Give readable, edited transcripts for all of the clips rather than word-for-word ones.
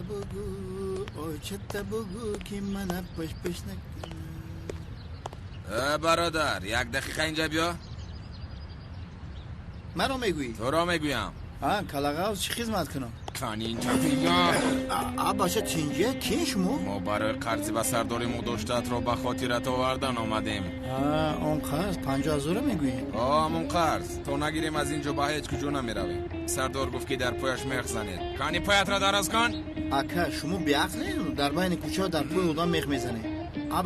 бугу, очата бугу, ки мана паш-паш накунад. Бародар, як дақиқа инҷа биё. Маро мегӯӣ? Туро мегӯям. Калағавз, чӣ хизмат кунам? Кани инҷа биё. Баша, тинҷа, кин шумо? Мо барои қарзи ба сардори мо доштаатро ба хотират овардан омадем. Он қарз 50,000 мегӯӣ? Ҳамон қарз. То нагирем аз инҷо ба ҳеҷ куҷо намеравем. Сардор гуфт ки дар пояш мех занед. Кани поятро дароз кун. Ака, шумо беақлед? Дар байни кӯча дар пои одам мех мезанед.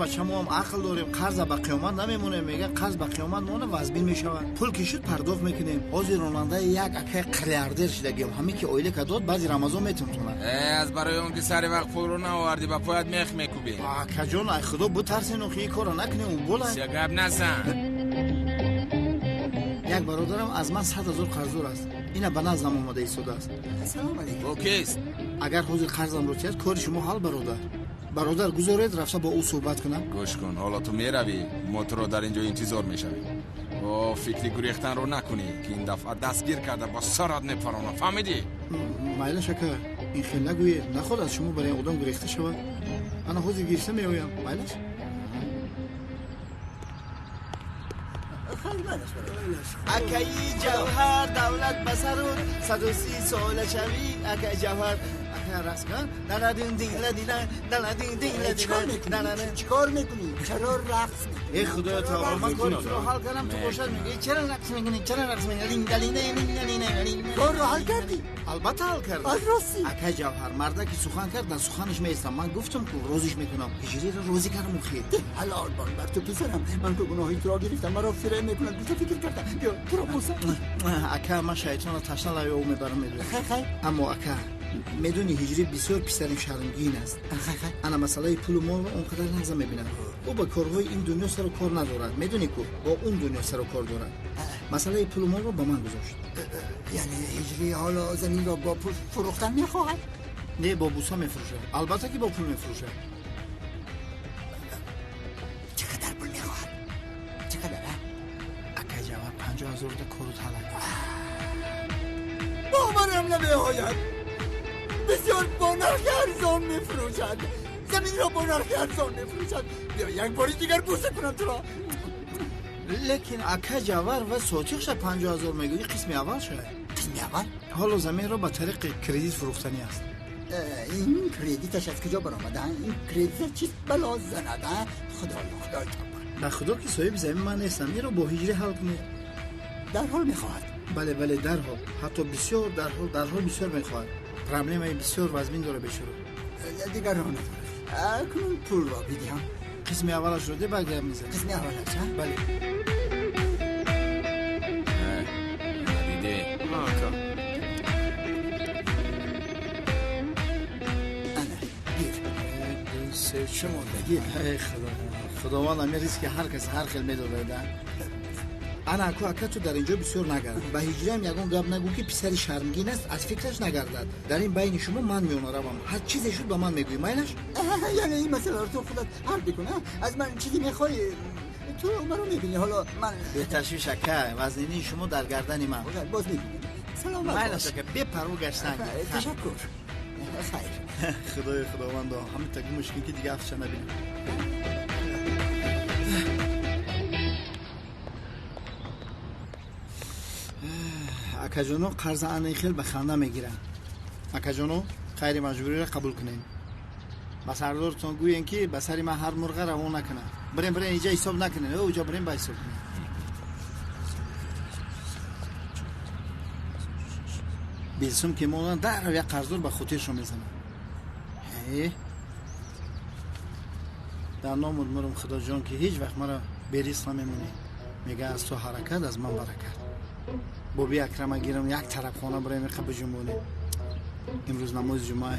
Бача, мо ҳам ақл дорем, қарза ба қиёмат намемонем. Мегӯяд қарз ба қиёмат монад, вазбин мешавад. Пул ки шуд пардохт мекунем. Ҳозир ронандаи як акаи қирлиардер шидагием. Ҳамин ки оилака дод, баъзи Рамазон метавонад. Аз барои он ки сари вақт пулро наовардӣ, ба поят мех мекӯбем. Акаҷон, ай худо бутарсен, охи ин корро накунем, ӯ болай. Ся гап назан. Як бародарам аз ман 100,000 қарздор аст. Ина ба наздам омада истодааст. Салом алейкум. Ӯ кист? Агар ҳозир қарзамро тиҳад, кори шумо ҳал, бародар. Бародар, гузоред рафта бо ӯ суҳбат кунам. Гӯш кун, ҳоло ту меравӣ, мо туро дар ин ҷо интизор мешавем. О, фикри гурехтанро накунӣ, ки ин дафъа дастгир карда бо сарат мепаронам, фаҳмидӣ? Майлаш ака, ин хел нагӯед, наход аз шумо барои одам гурехта шавад. Ана ҳозир гирифта меоям, майлаш? Акаи Ҷавҳар, давлат ба саруд, 130 сола шавӣ, акаи Ҷавҳар. Ака, рақс кун. Чикор мекунӣ? Чаро рақс мекунӣ? Э худоё таоло, ман кори туро ҳал кардам, ту бошад мегӯӣ чаро рақс мекунӣ, чаро рақс мекунӣ? Корро ҳал кардӣ? Албатта ҳал кардам. Аз ростӣ? Акаи Ҷавҳар, марда ки сухан кард, дар суханаш меистам. Ман гуфтам ку розиш мекунам. Ҳиҷриро розӣ кардам охир. Ҳалол бод бар ту писарам. Ман ку гуноҳи туро гирифтам, маро фиреб мекунад. Гуфта фикр кардам. Биё туро бӯсам. Ака, ман шайтонро ташна лаби об мебарам, медонӣ. Хай, хай. Аммо ака, медонӣ ҳиҷрӣ бисёр писари шармгин аст. Ана масъалаи пулу молро он қадар нағза мебинад. Ӯ ба корҳои ин дунё сару кор надорад. Медонӣ ку бо он дунё сару кор дорад. Масъалаи пулу молро ба ман гузошт. Яъне ҳиҷрӣ ҳоло заминро бо пул фурӯхтан мехоҳад? Не, бо буса мефурӯшад. Албатта ки бо пул мефурӯшад. Чӣ қадар пул мехоҳад? Чӣ қадар? Ака Ҷавҳар, 50,000 да кору талаб. Боварам намеояд. Бисёр бо нархи арзон мефурӯшад. Заминро бо нархи арзон мефурӯшад. Биё як бори дигар бӯса кунам туро. Лекин ака Ҷавҳар ва сотиқша 50,000 мегӯӣ, қисми аввал шояд. Қисми аввал? Ҳоло заминро ба тариқи кредит фурӯхтанӣ аст. Ин кредиташ аз куҷо баромада? Ин кредита чист бало занад? Худоё, худоё. Ба худо ки соҳиби замин ман нестам. Инро бо ҳиҷрӣ ҳал кунед. Дарҳол мехоҳад? Бале, бале, дарҳол. Ҳатто бисёр дарҳол, дарҳол бисёр мехоҳад. Проблемаи бисёр вазмин дора бешурӯъ. Дигарро надорад. Акнун пулро бидиҳам. Қисми аввалашро де, баъд гап мезанем. Қисми аввалаш, бале. Диде. Ана, гир. Ду, се, чӣ монда? Гир. Эй худо. Худованд ҳамин риски ҳар кас ҳар хел медодад. Ана аку, ака, ту дар инҷо бисёр нагард. Ба ҳиҷриам ягон гап нагӯ ки писари шармгин аст, аз фикраш нагардад. Дар ин байни шумо ман меонаравам. Ҳар чизе шуд ба ман мегӯӣ, майлаш? Яъне ин масъаларо ту худат ҳал бикун. Аз ман чизе мехоҳӣ? Ту маро мебинӣ ҳоло ман. Беташвиш ака, вазнинии шумо дар гардани ман. Боз мебинем. Саломат бош. Майлаш ака, бепарво гаштан. Ташаккур. Хайр. Худои худовандо, ҳамин таги мушкил ки дига афтша набинам. Акаҷоно қарза ана хел ба ханда мегиранд. Акаҷоно, хайри маҷбуриро қабул кунед. Ба сардортон гӯен ки ба сари ман ҳар мурға равон накунад. Бирем, бирем, инҷа ҳисоб накунед. Уҷа бирем ба ҳисоб кунед. Билсум ки монанд, дарҳол як қарздор ба хотиршон мезанад. Дар номуд мурум худоҷон ки ҳеҷ вақт маро берисқ намемонӣ. Мега аз ту ҳаракат, аз ман баракат. Боби Акрама гирам, як тарафхона бираем, иқа биҷунбонем. Имрӯз намози ҷумъа,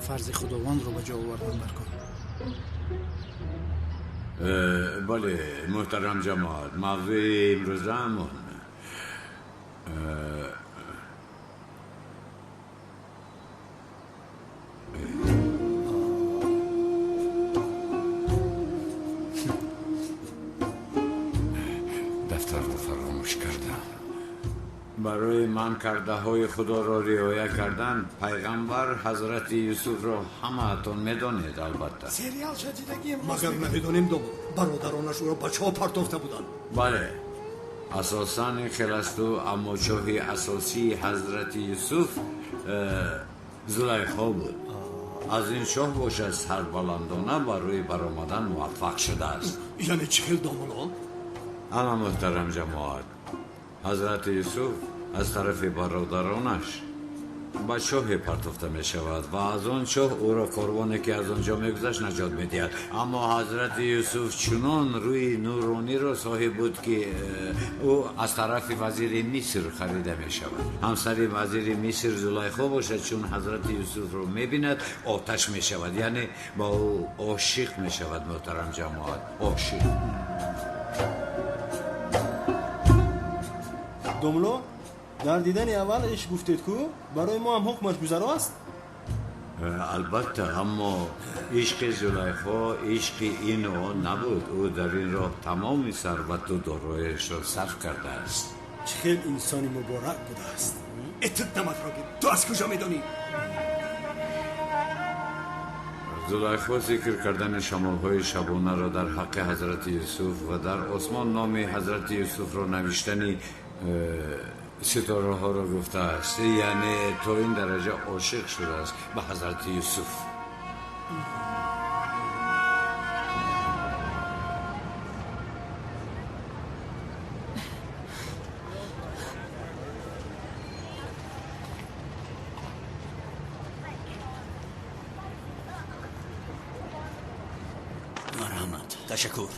фарзи худовандро ба ҷо овардан дар кор. Бале, муҳтарам ҷамоат, мавзӯи имрӯзаамон дафтарро фаромӯш кардам. Барои ман кардаҳои Худоро риоя кардан пайғамбар ҳазрати Юсуфро ҳамаатон медонед, албатта. Сериал шадидагием. Магар намедонем, домод, бародаронаш ӯро ба чоҳ партофта буданд. Бале, асосан ин хел асту, аммо чоҳи асосии ҳазрати Юсуф Зулайхо буд. Аз ин чоҳ бошад сарбаландона барои баромадан муваффақ шудааст. Яъне чӣ хел, домулло? Ана, муҳтарам ҷамоат, ҳазрати Юсуф аз тарафи бародаронаш ба чоҳе партофта мешавад ва аз он чоҳ ӯро корвоне, ки аз он ҷо мегузашт, наҷот медиҳад. Аммо ҳазрати Юсуф чунон рӯи нурониро соҳиб буд, ки ӯ аз тарафи вазири Миср харида мешавад. Ҳамсари вазири Миср Зулайхо бошад, чун ҳазрати Юсуфро мебинад, оташ мешавад, яъне ба ӯ ошиқ мешавад. Муҳтарам ҷамоат, ошиқ. Домло, дар дидани аввал ишқ гуфтед ку, барои мо ҳам ҳукмаш гузаро аст? Албатта, аммо ишқи Зулайхо ишқи ину он набуд. Ӯ дар ин роҳ тамоми сарвату дорояшро сарф кардааст. Чӣ хел инсони муборак будааст! Этут наматро гир, ту аз куҷо медонӣ? Зулайхо зикр кардани шамолҳои шабонаро дар ҳаққи ҳазрати Юсуф ва дар осмон номи ҳазрати Юсуфро навиштани ситораҳоро гуфтааст, яъне то ин дараҷа ошиқ шудааст ба ҳазрати Юсуф. Марҳамат, ташаккур.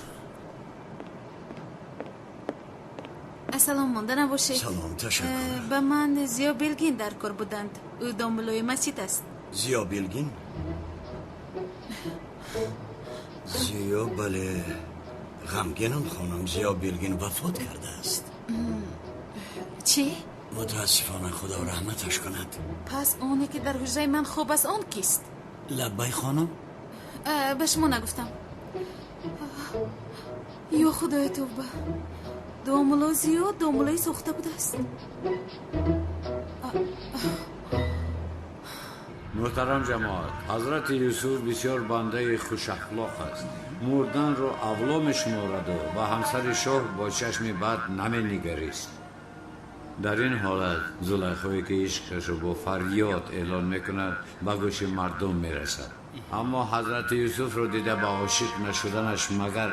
Ассалом, монда набошед. Салом, ташаккур. Ба ман Зиё Белгин дар кор буданд. Ӯ домуллои масҷид аст. Зиё Белгин? Зиё, бале. Ғамгинам, хонум, Зиё Белгин вафот кардааст. Чӣ? Мутаассифона, Худо раҳматаш кунад. Пас оне ки дар ҳуҷраи ман хоб аст, он кист? Лаббай, хонум? Ба шумо нагуфтам. Ё Худои, тавба! Домулло Зиё домуллои сохта будааст. Муҳтарам ҷамоат, ҳазрати Юсуф бисёр бандаи хушахлоқ аст. Мурданро авло мешумораду ба ҳамсари шоҳ бо чашми бад наменигарист. Дар ин ҳолат Зулайхое, ки ишқашро бо фарёд эълон мекунад, ба гӯши мардум мерасад. Аммо ҳазрати Юсуфро дида ба ошиқ нашуданаш магар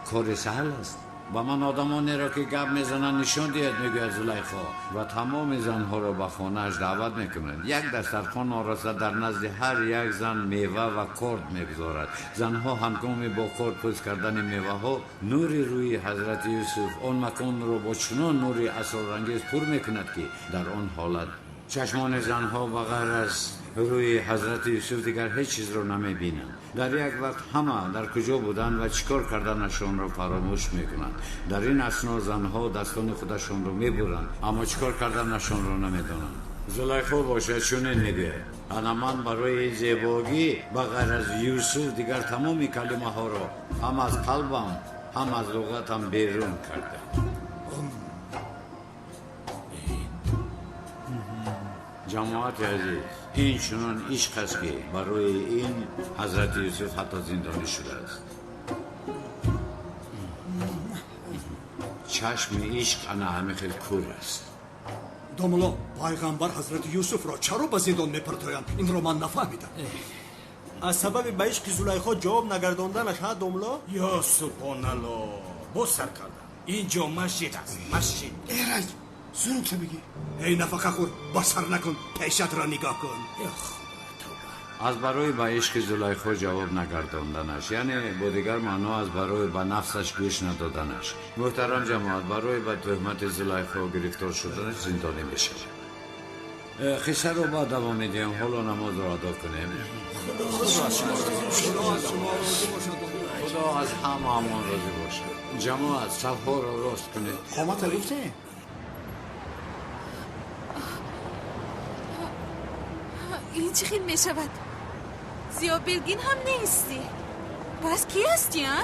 кори саҳл аст? Ба ман одамонеро, ки гап мезананд, нишон диҳед, мегӯяд Зулайхо, ва тамоми занҳоро ба хонааш даъват мекунад. Як дастархон ороста, дар назди ҳар як зан мева ва корд мегузорад. Занҳо ҳангоми бо корд пӯст кардани меваҳо, нури рӯи ҳазрати Юсуф он маконро бо чунон нури асрорангез пур мекунад, ки дар он ҳолат чашмони занҳо ба ғайр аз рӯи ҳазрати Юсуф дигар ҳеҷ чизро намебинанд. Дар як вақт ҳама дар куҷо буданд ва чӣ кор карданашонро фаромӯш мекунанд. Дар ин асно занҳо дастони худашонро мебуранд, аммо чӣ кор карданашонро намедонанд. Зулайхо бошад чунин мегӯяд: ана ман барои зебогӣ ба ғайр аз Юсуф дигар тамоми калимаҳоро ҳам аз қалбам, ҳам аз луғатам берун кардам. Ҷамоати азиз, ин чунон ишқ аст, ки барои ин ҳазрати Юсуф ҳатто зиндонӣ шудааст. Чашми ишқ ана ҳамин хел кур аст. Домулло, пайғамбар ҳазрати Юсуфро чаро ба зиндон мепартоянд? Инро ман нафаҳмидам. Аз сабаби ба ишқи Зулайхо ҷавоб нагардонданаш, ҳа, домулло? Ё субҳоналло, боз сар кардам. Ин ҷо масҷид аст, масҷид. Эраҷ, зуд бигӣ. Эй нафақахӯр, ба сар накун, пешатро нигоҳ кун. Ё Худо, тавба! Аз барои ба ишқи Зулайхо ҷавоб нагардонданаш, яъне бо дигар маъно, аз барои ба нафсаш гӯш надоданаш, муҳтарам ҷамоат, барои ба туҳмати Зулайхо гирифтор шуданаш зиндонӣ мешавад. Қиссаро баъд давом медиҳем, ҳоло намозро адо кунем. Худо аз ҳамаамон розӣ бошад. Ҷамоат, сафҳоро рост кунед. Қомата гуфтем. Ин чӣ хел мешавад? Зиё Белгин ҳам нестӣ, пас кӣ ҳастӣ, а?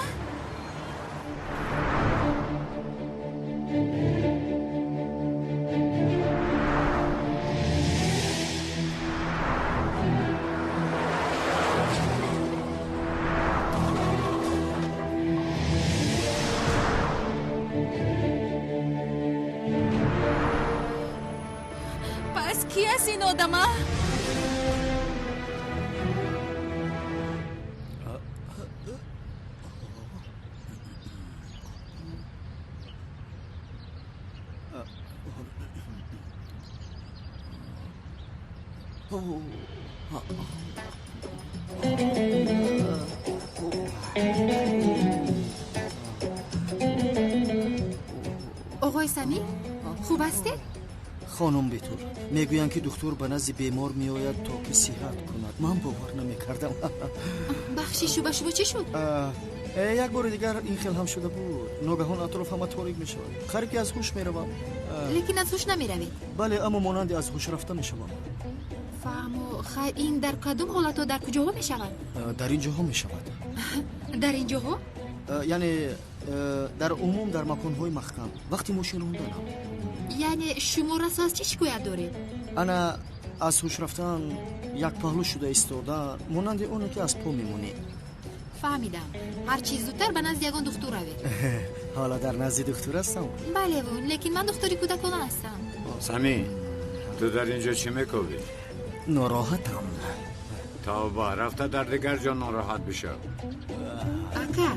аст ин одам, а? Оғои Самӣ, хуб ҳастед? Хонум Бетул, мегӯянд ки духтур ба назди бемор меояд то ки сиҳат кунад. Ман бовар намекардам. Бахшишу, ба шумо чӣ шуд? Як бори дигар ин хел ҳам шуда буд. Ногаҳон атроф ҳама торик мешавад. Қариб ки аз ҳуш меравам. Лекин аз ҳуш намеравед? Бале, аммо монанди аз ҳуш рафта мешавам. Фаҳмо, хайр, ин дар кадом ҳолатҳо, дар куҷоҳо мешавад? Дар ин ҷоҳо мешавад. Дар ин ҷоҳо? Яъне дар умум дар маконҳои маҳкам, вақти мошин ронданам. Яъне шумо расо аз чӣ шикоят доред? Ана аз ҳуш рафтан, як паҳлӯ шуда истодан, монанди оне ки аз по мемонӣ. Фаҳмидам. Ҳар чиз зудтар ба назди ягон духтур равед. Ҳоло дар назди духтур ҳастам. Бале, лекин ман духтури кӯдакона ҳастам. Самӣ, ту дар ин ҷо чӣ мекобӣ? Нороҳатам. Тавба, рафта дар дигар ҷо нороҳат бишав. Ака,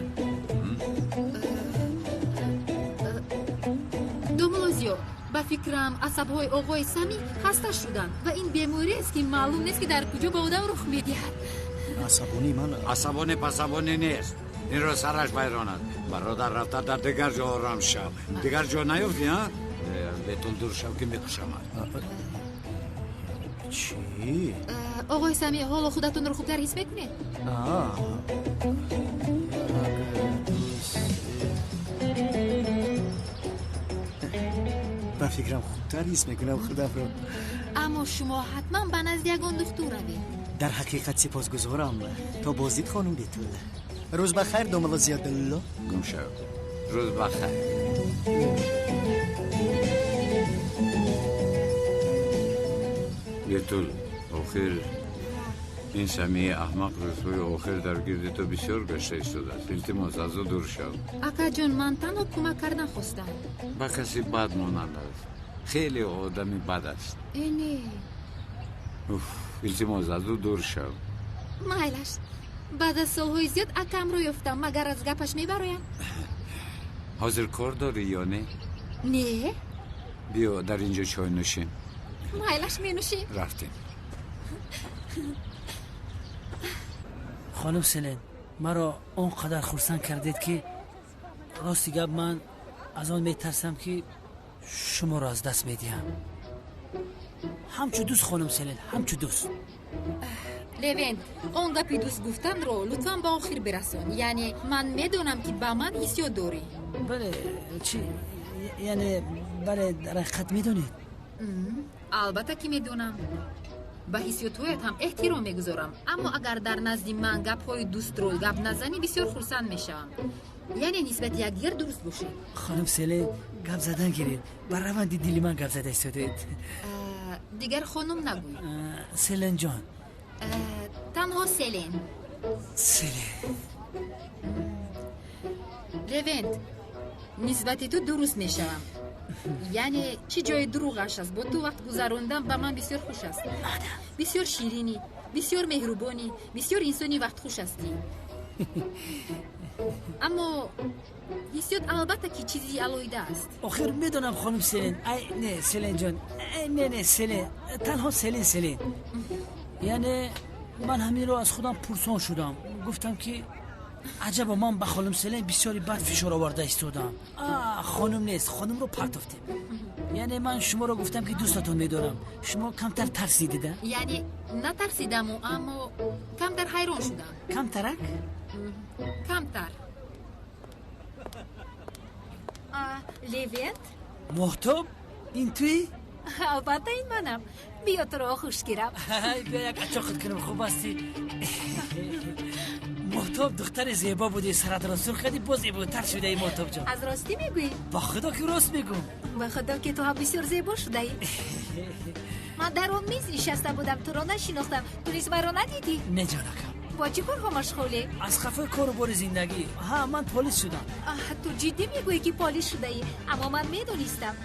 домулозиё, ба фикрам асабҳои оғои Самӣ хаста шуданд ва ин бемориест ки маълум нест ки дар куҷо ба одам рух медиҳад. Асабонӣ ман асабонӣ пасабонӣ нест. Инро сараш вайрон аст. Бародар, рафта дар дигар ҷо ором шав. Дигар ҷо наёфтӣ, а? Аз Бетул дур шав ки мекушамад. Чӣ? Оғои Самӣ, ҳоло худатонро хубтар ҳис мекунед? Ба фикрам хубтар ҳис мекунам худамро. Аммо шумо ҳатман ба назди ягон духтур равед. Дар ҳақиқат сипосгузорам. То боздид, хонум Бетул. Рӯз ба хайр, домала Зиёдулло. Гум шав. Рӯз ба хайр. Бетул, охир ин Самии аҳмақ рӯзҳои охир дар гирди ту бисёр гашта истодааст. Илтимос, аз ӯ дур шав. Акаҷон, ман танҳо кӯмак кардан хостам. Ба каси бад монанд аст. Хеле одами бад аст. Э, не. Уф, илтимос, аз ӯ дур шав. Майлаш, баъд аз солҳои зиёд акамро ёфтам, магар аз гапаш мебароям? Ҳозир кор дорӣ ё не? Не. Биё дар ин ҷо чой нӯшем. Майлаш, менӯшем. Рафтем. Хонум Селен, маро он қадар хурсанд кардед ки рости гап ман аз он метарсам ки шуморо аз даст медиҳам. Ҳамчу дӯст, хонум Селен, ҳамчу дӯст. Левент, он гапи дӯст гуфтанро лутфан ба охир бирасон. Яъне ман медонам ки ба ман ҳиссиёт дорӣ. Бале, чи яъне бале, дар ҳақиқат медонед? Албатта ки медонам. Ба ҳиссиётҳоят ҳам эҳтиром мегузорам, аммо агар дар назди ман гапҳои дӯстро гап назанӣ, бисёр хурсанд мешавам. Яъне нисбати якдигар дуруст бошед. Хонум Селен, гап задан гиред. Ба раванди дили ман гап зада истодед. Дигар хонум нагӯй. Селенҷон. Танҳо Селен. Селен. Левент, нисбати ту дуруст мешавам. Яъне чӣ ҷои дурӯғаш аст? Бо ту вақт гузарондан ба ман бисёр хуш аст. Бисёр ширинӣ, бисёр меҳрубонӣ, бисёр инсони вақтхуш ҳастӣ. Аммо ҳиссиёт албатта ки чизи алоҳида аст. Охир медонам, хонум Селен. Ай не, Селенҷон, не, не, Селен, танҳо Селен, Селен. Яъне ман ҳаминро аз худам пурсон шудам. Гуфтам ки аҷабо, ман ба хонум Селен бисёри бад фишор оварда истодам. Хонум нест, хонумро партофтем. Яъне ман шуморо гуфтам ки дӯстатон медорам. Шумо камтар тарсидида? Яъне натарсидаму, аммо камтар ҳайрон шудам. Камтарак? Камтар. Левент? Моҳтоб, ин туӣ? Албатта ин манам. Биё туро хуш гирам. Биё як ачоқат кунам, хуб ҳастӣ? Моҳтоб, духтари зебо будӣ, саратро сурх кардӣ, боз зеботар шудаи, Моҳтобҷон. Аз ростӣ мегӯӣ? Ба худо ки рост мегӯм. Ба худо ки ту ҳам бисёр зебо шудаӣ. Ман дар он миз нишаста будам, туро нашинохтам. Ту низ маро надидӣ? Не, ҷонакам. Бо чӣ корҳо машғулӣ? Аз хафаи кору бори зиндагӣ. Ҳа, ман полис шудам. Ту ҷиддӣ мегӯӣ ки полис шудаӣ? Аммо ман медонистам.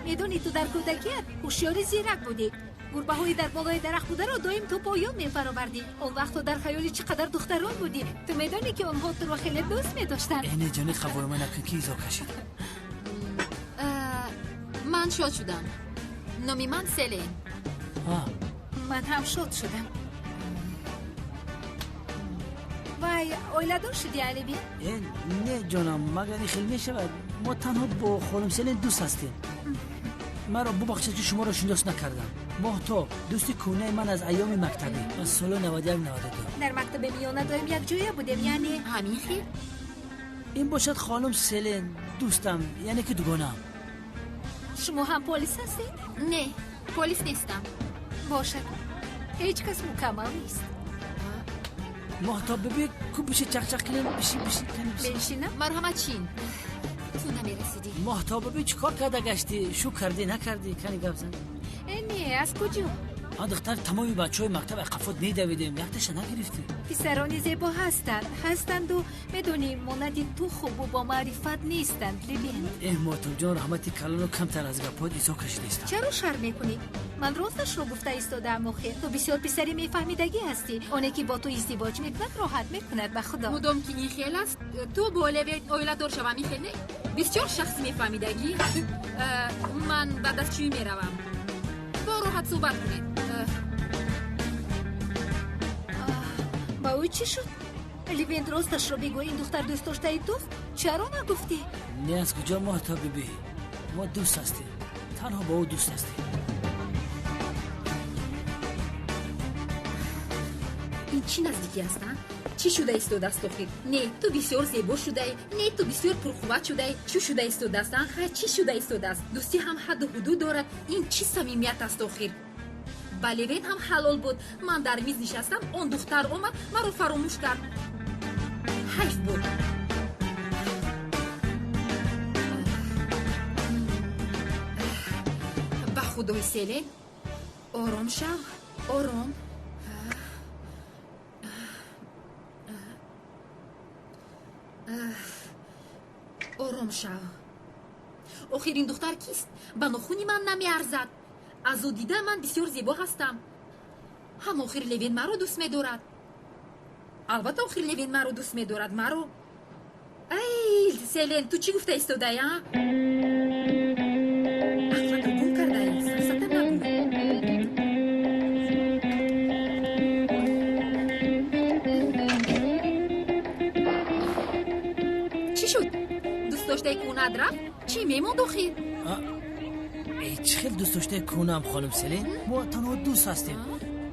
Медонӣ, ту дар кӯдакият ҳушёри зирак будӣ. Гурбаҳои дар болои дарахт бударо доим ту поён мефаровардӣ. Он вақт ту дар хаёли чӣ қадар духтарон будӣ. Ту медонӣ, ки онҳо туро хеле дӯст медоштанд. Э, не, ҷони, қавоима накун, ки изо кашид. Ман шод шудам. Номи ман Селен. Ман ҳам шод шудам. Вай, оиладор шудӣ, Алиби? Э, не, ҷонам, магар ин хел мешавад? Мо танҳо бо хонум Селен дӯст ҳастем. Маро бубахшед, ки шуморо шинос накардам. Моҳтоб, дӯсти кӯҳнаи ман аз айёми мактабӣ, аз соли 91-92. Дар мактаби миёна доим якҷоя будем, яъне ҳамин хел? Ин бошад хонум Селен, дӯстам, яъне ки дугонаам. Шумо ҳам полис ҳастед? Не, полис нестам. Бошад, ҳеҷ кас мукаммал нест. Моҳтоб, бибӣ ку, биши, чақчақ кунем, биши, биши, кани, биши. Беншинам? Марҳамат, чин. Ту намерасидӣ. Моҳтоб, бибӣ, чӣ кор карда гаштӣ? Шу кардӣ, накардӣ? Кани гап зан. Э, не, аз куҷо? А духтар, тамоми бачаҳои мактаб қафот медавидем, якташа нагирифтӣ. Писарони зебо ҳастанд, ҳастанду, медонӣ, монанди ту хубу бомаърифат нестанд, Левент. Эҳ, Моҳтобҷон, раҳмати калону камтар аз гапҳоят изо кашидаистам. Чаро шарм мекунӣ? Ман росташро гуфта истодаам. Охир ту бисёр писари мефаҳмидагӣ ҳастӣ. Оне ки бо ту издивоҷ мекунад, роҳат мекунад, ба Худо. Мудом ки ин хел аст, ту бо Левент оиладор шавам, ин хел не? Бисёр шахси мефаҳмидагӣ. Ман ба дастшӯӣ меравам, бо роҳат суҳбат кунед. Ба ӯ чӣ шуд? Левент, росташро бигӯ, ин духтар дӯстдоштаи туст? Чаро нагуфтӣ? Не, аз куҷо, Моҳтоб бибӣ? Мо дӯст ҳастем, танҳо бо ӯ дӯст ҳастем. Ин чӣ наздикӣ аст, а? Чӣ шуда истодааст охир? Не, ту бисёр зебо шудаӣ, не, ту бисёр пурқувват шудаӣ. Чӣ шуда истодааст, а? Хайр, чӣ шуда истодааст? Дӯстӣ ҳам ҳадду ҳудуд дорад. Ин чӣ самимият аст охир? Ба Левен ҳам ҳалол буд. Ман дар миз нишастам, он духтар омад, маро фаромӯш кард. Ҳайф буд. Ба худои, Селен, ором шав, ором. Ором шав. Охир ин духтар кист? Ба нохуни ман намеарзад. Аз ӯ дида ман бисёр зебо ҳастам. Ҳам охир Левен маро дӯст медорад. Албатта, охир Левен маро дӯст медорад, маро. Ай, Селен, ту чӣ гуфта истодаӣ, а? Ақлатро гум кардаӣ, сафсата нагӯ. Чӣ шуд? Дӯстдоштаи кӯҳнаат рафт? Чӣ мемонд охир? Э, чӣ хел дӯстдоштаи кӯҳнаам, хонум Селен? Мо танҳо дӯст ҳастем.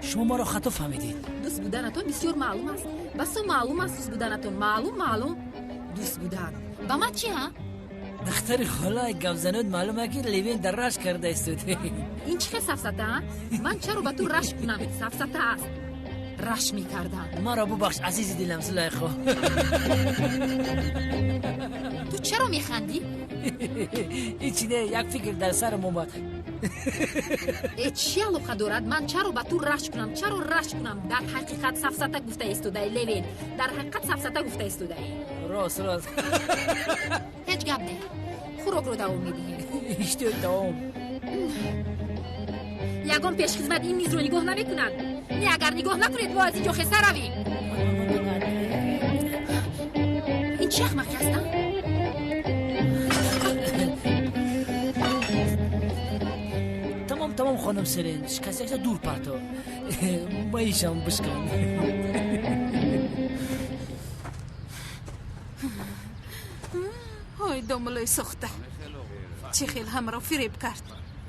Шумо маро хато фаҳмидед. Дӯст буданатон бисёр маълум аст, басо маълум аст дӯст буданатон. Маълум, маълум дӯст будан. Ба ман чӣ, а? Духтари хола, гапзанот маълума, ки Левен дар рашк карда истод. Ин чӣ хел сафсата, а? Ман чаро ба ту рашк кунам? Сафсата аст. Рашк мекардам. Маро бубахш, азизи дилам Зулайхо. Ту чаро механдӣ? Ҳечи не, як фикр дар сарам омад. Э, чӣ алоқа дорад? Ман чаро ба ту рашк кунам? Чаро рашк кунам? Дар ҳақиқат сафсата гуфта истодаӣ, Левен. Дар ҳақиқат сафсата гуфта истодаӣ. Рост, рост. Ҳеҷ гап не, хӯрокро давом медиҳем. Иштиҳои таом. Ягон пешхизмат ин мизро нигоҳ намекунад? Не, агар нигоҳ накунед, мо аз ин ҷо хеста равем. Ин чӣ ахмақӣ аст, а? Тамом, тамом, хонум Селен, шикасташа дур парто, маишам бишкан. Ҳой, домулои сохта чӣ хел ҳамаро фиреб кард,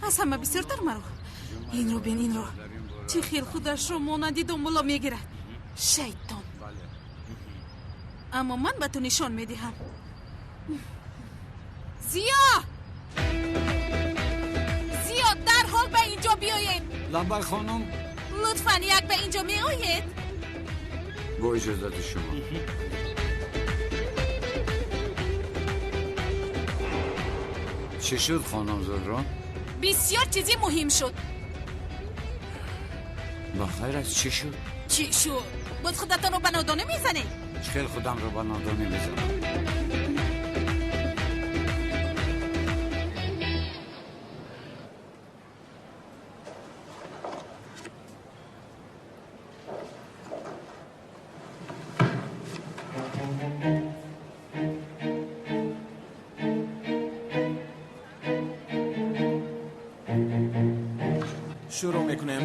аз ҳама бисёртар маро. Инро бин, инро, чӣ хел худашро монанди домуло мегирад, шайтон. Аммо ман ба ту нишон медиҳам. Зиё, Зиё, дарҳол ба инҷо биёед. Лаббай, хонум. Лутфан як ба инҷо меоед. Бо иҷозати шумо. Чӣ шуд, хонум Зулро? Бисёр чизи муҳим шуд. Ба хайр аст, чӣ шуд? Чӣ шуд? Боз худатонро ба нодонӣ мезанед? Чӣ хел худамро ба нодонӣ мезанам? Шурӯъ мекунем.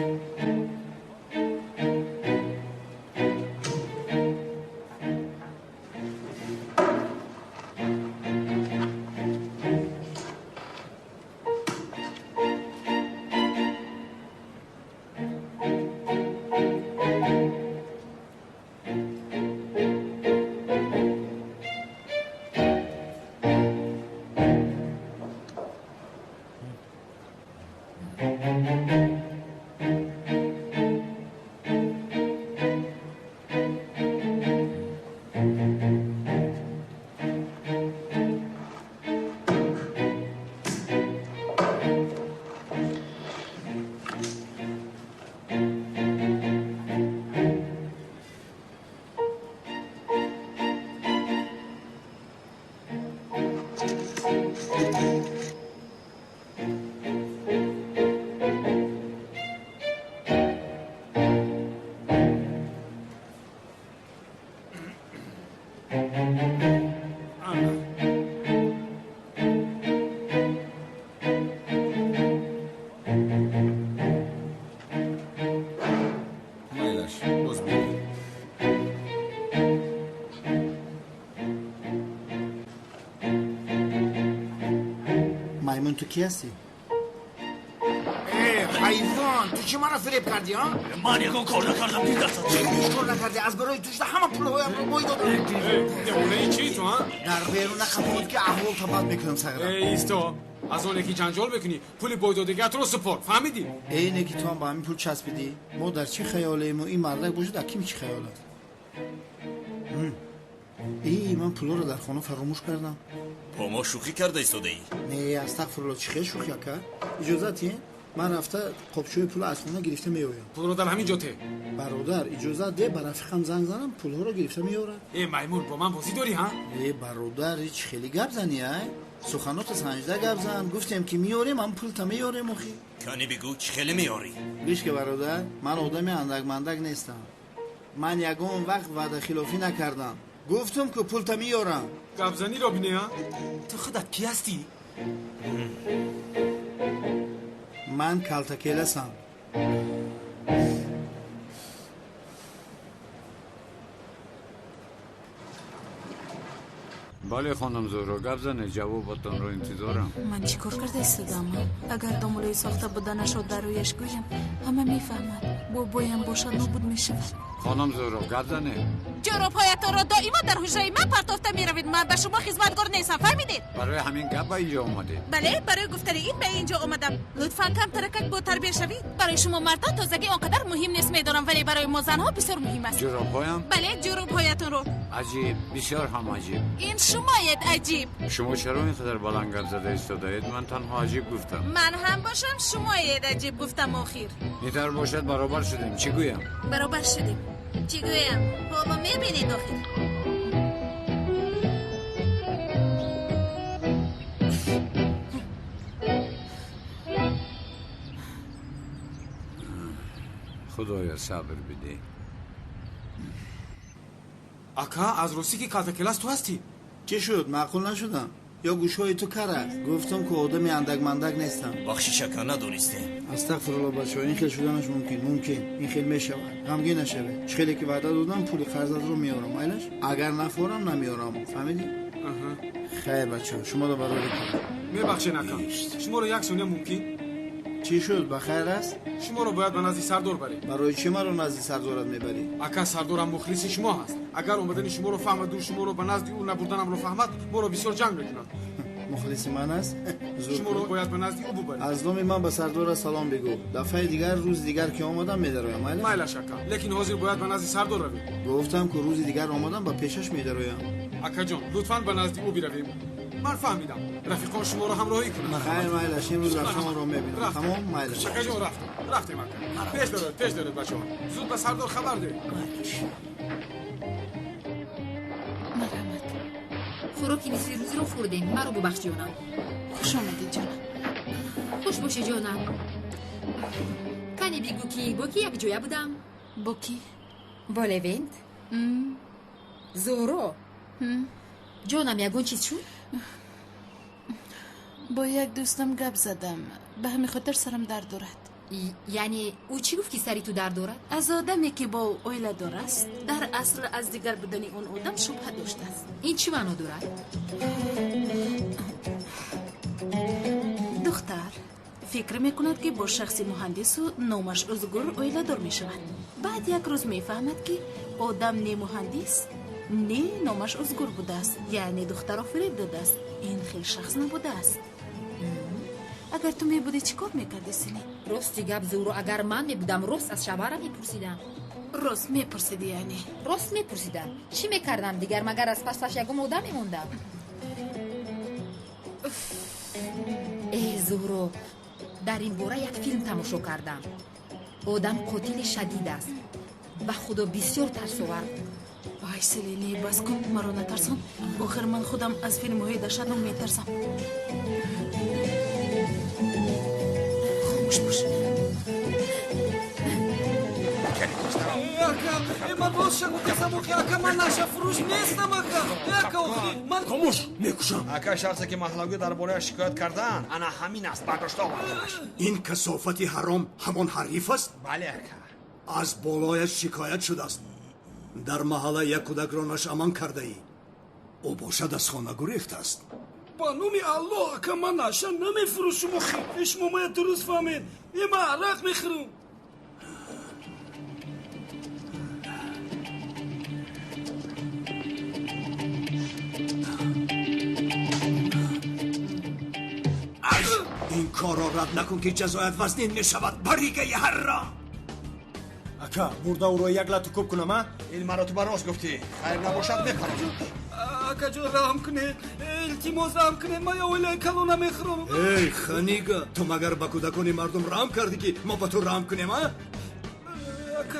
Маймун, ту кӣ ҳастӣ? Э, ҳайвон, ту чӣ маро фиреб кардӣ, а? Ман ягон кор накардам, дидастат. Чӣ кор накардӣ? Аз барои ту шуда ҳама пулҳоямро бой додам. Девонаи чӣ ту, а? Дар берун қапод ки аҳвол табад мекунам сағра. Э, исто. Аз оне ки ҷанҷол мекунӣ, пули бойдодагиатро супор, фаҳмидӣ? Э, не ки ту ҳам ба ҳамин пул часпидӣ. Мо дар чӣ хаёлеему, ин мардак бошад, аким чӣ хаёл аст? Э, ман пулҳоро дар хона фаромӯш кардам. Бо мо шӯхӣ карда истодаӣ? Не, астағфирулло, чӣ хел шӯхӣ, ака? Иҷозат е? Ман рафта қопчӯи пулро аз хона гирифта меоям. Пулро дар ҳамин ҷо те. Бародар, иҷозат де, ба рафиқам занг занам, пулҳоро гирифта меорад. Э, маймун, бо ман бозӣ дорӣ, ҳа? Э, бародар, ҳеч хеле гап занӣ, ай? Суханота санҷида гап зан. Гуфтем ки меорем, ам пулта меорем, охи. Кани бигӯ, чӣ хеле меорӣ? Гӯш ки бародар, ман одами андакмандак нестам. Ман ягон вақт ваъдахилофӣ накардам. Гуфтум ки пулта меорам. Гапзаниро бинӣ, а? Ту худат кӣ ҳастӣ? Ман калтакеласам. Бале, хонум Зуҳро, гап занед, ҷавобатонро интизорам. Ман чӣ кор карда истодам? Агар домулои сохта буданашро дар рӯяш гӯям, ҳама мефаҳмад. Бобоям бошад, нобуд мешавад. Хонум Зуҳро, гап занед. Ҷӯробҳоятонро доимо дар ҳуҷраи ман партофта меравед. Ман ба шумо хизматгор нестам, фаҳмидед? Барои ҳамин гап ба инҷо омадед? Бале, барои гуфтани ин ба инҷо омадам. Лутфан камтаракак бо тарбия шавед. Барои шумо мардон тозагӣ он қадар муҳим нест, медонам, вале барои мо занҳо бисёр муҳим аст. Ҷӯробҳоям? Бале, ҷӯробҳоятонро. Аҷиб, бисёр ҳам аҷиб. Ин шумоед аҷиб. Шумо чаро ин қадар баланд гап зада истодаед? Ман танҳо аҷиб гуфтам. Ман ҳам бошам, шумоед аҷиб гуфтам охир. Ин тавр бошад, баробар шудем. Чӣ гӯям? Баробар шудем. Чӣ гӯям? Ҳоло мебинед охир. Худоё, сабр бидеҳ. Ака, аз ростӣ ки калтакелас ту ҳастӣ? Чӣ шуд, маъқул нашудам? Ё гӯшҳои ту кар аст? Гуфтам ки одами андакмандак нестам. Бахшиш, ака, надонистем. Астағфирулло, бачаҳо, ин хел шуданаш мумкин, мумкин, ин хел мешавад. Ғамгин нашавед. Чӣ хеле ки ваъда додам, пули қарзатро меорам, айлаш? Агар нафорам, намеорам. Фаҳмидӣ? Хайр, бачаҳо, шуморо барои кор. Мебахшед, ака, шуморо як сония мумкин? Чӣ шуд, ба хайр аст? Шуморо бояд ба назди сардор баред. Барои чӣ маро назди сардорат мебарӣ? Ака, сардорам мухлиси шумо ҳаст. Агар омадани шуморо фаҳмаду шуморо ба назди ӯ набурданамро фаҳмад, моро бисёр ҷанг мекунад. Мухлиси ман аст? Шуморо бояд ба назди ӯ бубаред. Аз номи ман ба сардора салом бигӯ. Дафъаи дигар, рӯзи дигар ки омадам, медароям, айлаш? Майлаш, ака, лекин ҳозир бояд ба назди сардор равем. Гуфтам ки рӯзи дигар омадам, ба пешаш медароям. Акаҷон, лутфан ба назди ӯ биравем. Ман фаҳмидам, рафиқон шуморо ҳамроҳӣ кунанд. Хайр, майлаш, имрӯз рафтамонро мебинам. Тамом, майлаш. Акаҷон, рафтем, рафтем, ака. Пеш доред, пеш доред, бачаҳо. Зуд ба сардор хабар диҳед. Марҳамат. Хӯроки нисфи рӯзиро хӯрдем. Маро бубахш, ҷонам. Хуш омадед, ҷонам. Хуш бошӣ, ҷонам. Кане бигӯ ки бо кӣ якҷоя будам? Бо кӣ? Бо Левент. Зуҳро, ҷонам, ягон чиз шуд? Бо як дӯстам гап задам, ба ҳамин хотир сарам дард дорад. Яъне ӯ чӣ гуфт, ки сари ту дард дорад? Аз одаме, ки бо ӯ оиладор аст, дар асл аз дигар будани он одам шубҳа доштааст. Ин чӣ маъно дорад? Духтар фикр мекунад, ки бо шахси муҳандису номаш Ӯзгур оиладор мешавад. Баъд як рӯз мефаҳмад, ки одам не муҳандис, не номаш Ӯзгур будааст, яъне духтарро фиреб додааст. Ин хел шахс набудааст. Агар ту мебудӣ, чӣ кор мекардӣ, Селин? Рости гап, Зуҳро, агар ман мебудам, рост аз шавҳарам мепурсидам. Рост мепурсидӣ, яъне? Рост мепурсидам. Чӣ мекардам дигар, магар аз пасаш ягон одам мемондам? Э, Зуҳро, дар ин бора як филм тамошо кардам. Одам қотили шадид аст. Ба худо, бисёр тарсовар. Ай, Селин, бас кун, маро натарсон. Охир ман худам аз филмҳои даҳшатнок метарсам. Хомӯш бош. Ака, ман рост гуфтасам, охи, ака, ман нашафурӯш нестам, ака, ака, охи, ман. Хомӯш, мекушам. Ака, шахсе ки маҳаллагӣ дар борааш шикоят кардаанд, ана ҳамин аст, бардошта овардамаш. Ин касофати ҳаром ҳамон ҳариф аст? Бале, ака. Аз болояш шикоят шудааст. Дар маҳалла як кӯдакро нашъаман кардаӣ. Ӯ бошад, аз хона гурехтааст. Ба номи Аллоҳ, ака, ман наша намефурӯшум, охи, шумо мая дуруст фаҳмед. Е, ман арақ мехӯрам. Ин корро рад накун, ки ҷазоят вазнин мешавад, баригаи ҳарром. Ака, бурда ӯро як лату кӯб кунам, а? Ин маротиба рост гуфтӣ, хайр набошад, мепаронам. Акаҷон, раҳм кунед, илтимос, раҳм кунед, ман оилаи калона мехӯрам. Эй, ханига, ту магар ба кӯдакони мардум раҳм кардӣ, ки мо ба ту раҳм кунем, а? Ака.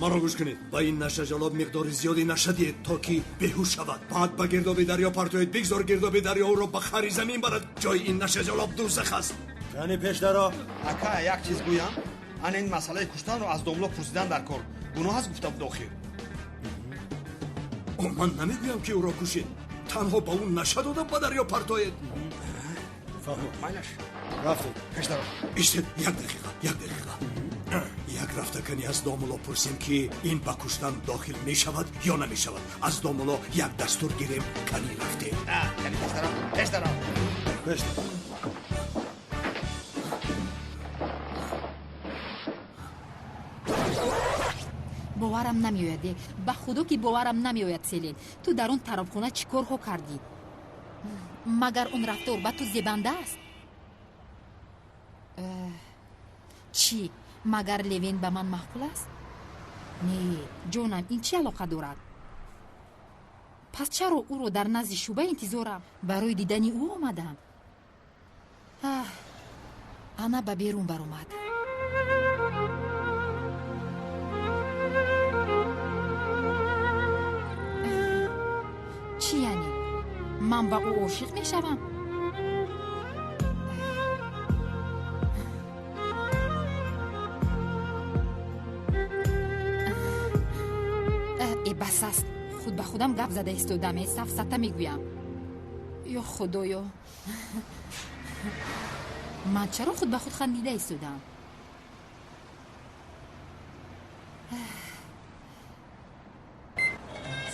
Маро гӯш кунед. Ба ин нашаҷалоб миқдори зиёди наша диҳед, то ки беҳуш шавад. Баъд ба гирдоби дарё партоед. Бигзор гирдоби дарё ӯро ба хари замин барад. Ҷои ин нашаҷалоб дӯзах аст. Кани, пешдаро. Ака, як чиз гӯям. Ана ин масъалаи куштанро аз домло пурсидан дар кор. Гуноҳ аст, гуфта буд охир. Ман намегӯям, ки ӯро кушед. Танҳо ба ӯ наша дода, ба дарё партоед. Фаҳмо. Майлаш. Рафтед. Пешдаро. Истед, як дақиқа, як дақиқа. Як рафта кани аз домуло пурсем, ки ин ба куштан дохил мешавад ё намешавад. Аз домуло як дастур гирем. Кани, рафтем. Кани, пешдаро, пешдаро. Пешдаро. Боварам намеояд, ба худо, ки боварам намеояд. Селин, ту дар он тарабхона чӣ корҳо кардӣ? Магар он рафтор ба ту зебанда аст? Чӣ, магар Левен ба ман маъқул аст? Не, ҷонам, ин чӣ алоқа дорад? Пас чаро ӯро дар назди шӯъба интизорам? Барои дидани ӯ омадам. Ана ба берун баромад. Чӣ, яъне ман ба ӯ ошиқ мешавам? Э, бас аст, худ ба худам гап зада истодам. Э, сафсата мегӯям. Ё худоё, ман чаро худ ба худ хандида истодам?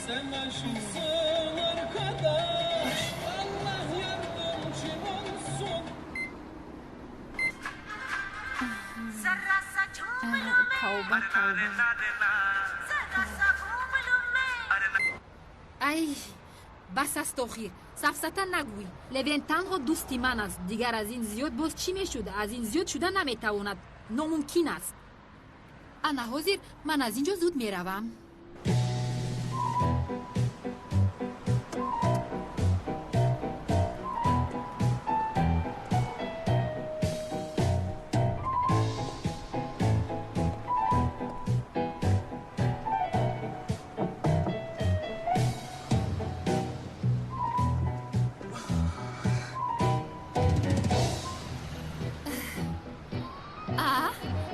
Sen aşıksın arkadaş, Allah yardımcın olsun. Тавба, тавба. Ай, бас аст охир, сафсата нагӯй. Левен танҳо дӯсти ман аст. Дигар аз ин зиёд боз чӣ мешуд? Аз ин зиёд шуда наметавонад, номумкин аст. Ана ҳозир ман аз ин ҷо зуд меравам.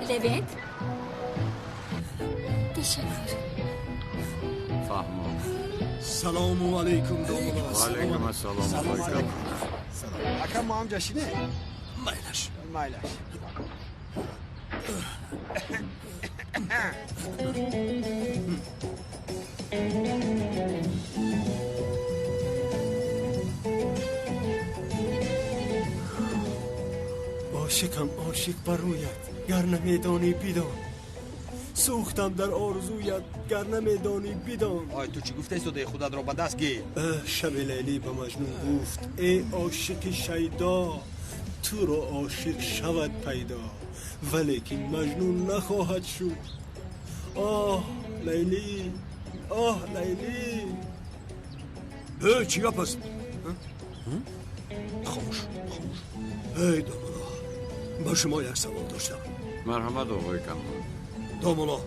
Левент. Ташаккур. Фаҳмо. Салому алайкум, домуло. Ваалайкум ассалом. Ака, мо ҳам ҷашине. Майлаш. Майлаш. Ошиқам, ошиқ бар рӯят, гар намедонӣ бидон. Сӯхтам дар орзуят, гар намедонӣ бидон. Ой, ту чӣ гуфта истодаи? Худатро ба даст гир. Шаби Лайлӣ ба Маҷнун гуфт: эй ошиқи шайдо, туро ошиқ шавад пайдо, валекин Маҷнун нахоҳад шуд. Оҳ, Лайлӣ, оҳ, Лайлӣ. Э, чӣ гап аст? Хомӯш, хомӯш. Эй домулло, ба шумо як савол доштам. Марҳамат, оғои Камол. Домулло,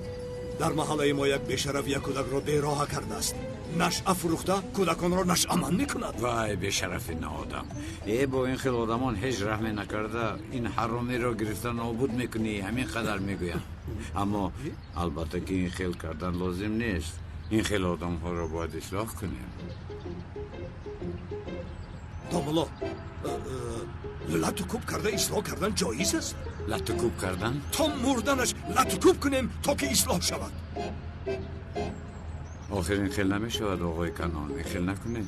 дар маҳаллаи мо як бешараф як кӯдакро бероҳа кардааст. Нашъа фурӯхта кӯдаконро нашъаманд мекунад. Вай, бешарафи ноодам! Э, бо ин хел одамон ҳеҷ раҳме накарда, ин ҳаромиро гирифта нобуд мекунӣ, ҳамин қадар мегӯям. Аммо албатта ки ин хел кардан лозим нест. Ин хел одамҳоро бояд ислоҳ кунем. Домулло, лату кӯб карда ислоҳ кардан ҷоиз аст? Лату кӯб кардан? То мурданаш лату кӯб кунем, то ки ислоҳ шавад. Охир ин хел намешавад, оғои Канон, ин хел накунед.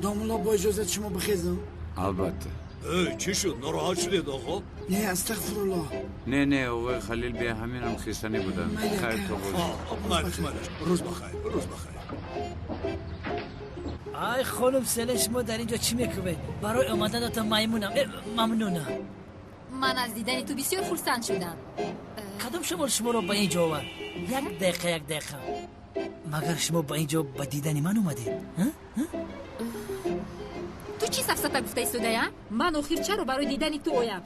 Домулло, бо иҷозати шумо бихезам? Албатта. Э, чӣ шуд, нороҳат шудед, оғо? Не, астағфируллоҳ. Не, не, оғои Халил, бе ҳаминам хистанӣ буданд. Хайр, то боз. Майлаш, майлаш, рӯз бахайр, рӯз бахайр. Ай, хонум Селен, шумо дар ин ҷо чӣ мекунед? Барои омаданатон маймунам, мамнунам. Ман аз дидани ту бисёр хурсанд шудам. Кадом шамол шуморо ба ин ҷо овард? Як дақиқа, як дақиқа. Магар шумо ба ин ҷо ба дидани ман омадед? Ту чӣ сафсата гуфта истодаӣ, а? Ман охир чаро барои дидани ту оям?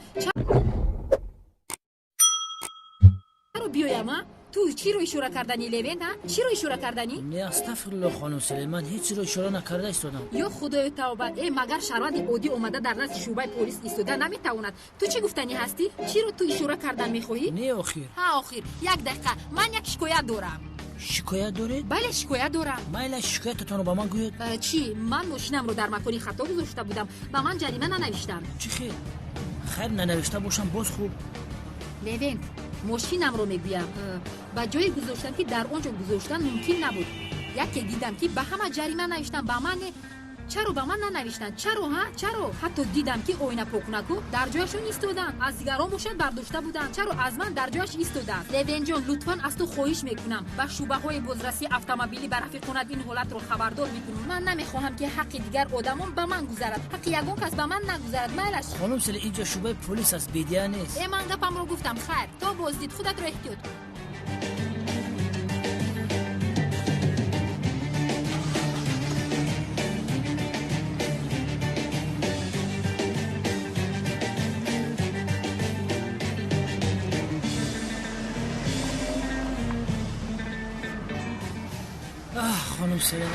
Чаро биёям, а? Ту чиро ишора карданӣ, Левент, а? Чиро ишора карданӣ? Не, астағфируллоҳ, хонум Селен, ман ҳеҷ чиро ишора накарда истодам. Ё худоё, тавба! Э, магар шаҳрванди оддӣ омада дар назди шӯъбаи полис истода наметавонад? Ту чӣ гуфтанӣ ҳастӣ? Чиро ту ишора кардан мехоҳӣ? Не, охир. Ҳа, охир. Як дақиқа, ман як шикоят дорам. Шикоят доред? Бале, шикоят дорам. Майла, шикоятатонро ба ман гӯед. Чӣ? Ман мошинамро дар макони хато гузошта будам. Ба ман ҷарима нанавиштанд. Чӣ хел? Хайр, нанавишта бошам боз хуб. Левент, мошинамро мегӯям, ба ҷое гузоштам, ки дар он ҷо гузоштан мумкин набуд. Яке дидам, ки ба ҳама ҷарима навиштанд, ба ман не. Чаро ба ман нанавиштанд? Чаро, ҳа? Чаро? Ҳатто дидам, ки оинапокунакҳо дар ҷояшон истоданд, аз дигарон бошад бардошта буданд. Чаро аз ман дар ҷояш истоданд? Левенҷон, лутфан аз ту хоҳиш мекунам, ба шӯъбаҳои бозрасии автомобилӣ ба рафиқонат ин ҳолатро хабардор мекунӣ. Ман намехоҳам, ки ҳаққи дигар одамон ба ман гузарад. Ҳаққи ягон кас ба ман нагузарад. Майлаш. Хонум Селен, ин ҷо шӯъбаи полис аст, бедия нест. Э, ман гапамро гуфтам. Хайр, то боздид, худатро эҳтиёт кун. Хонум Селен,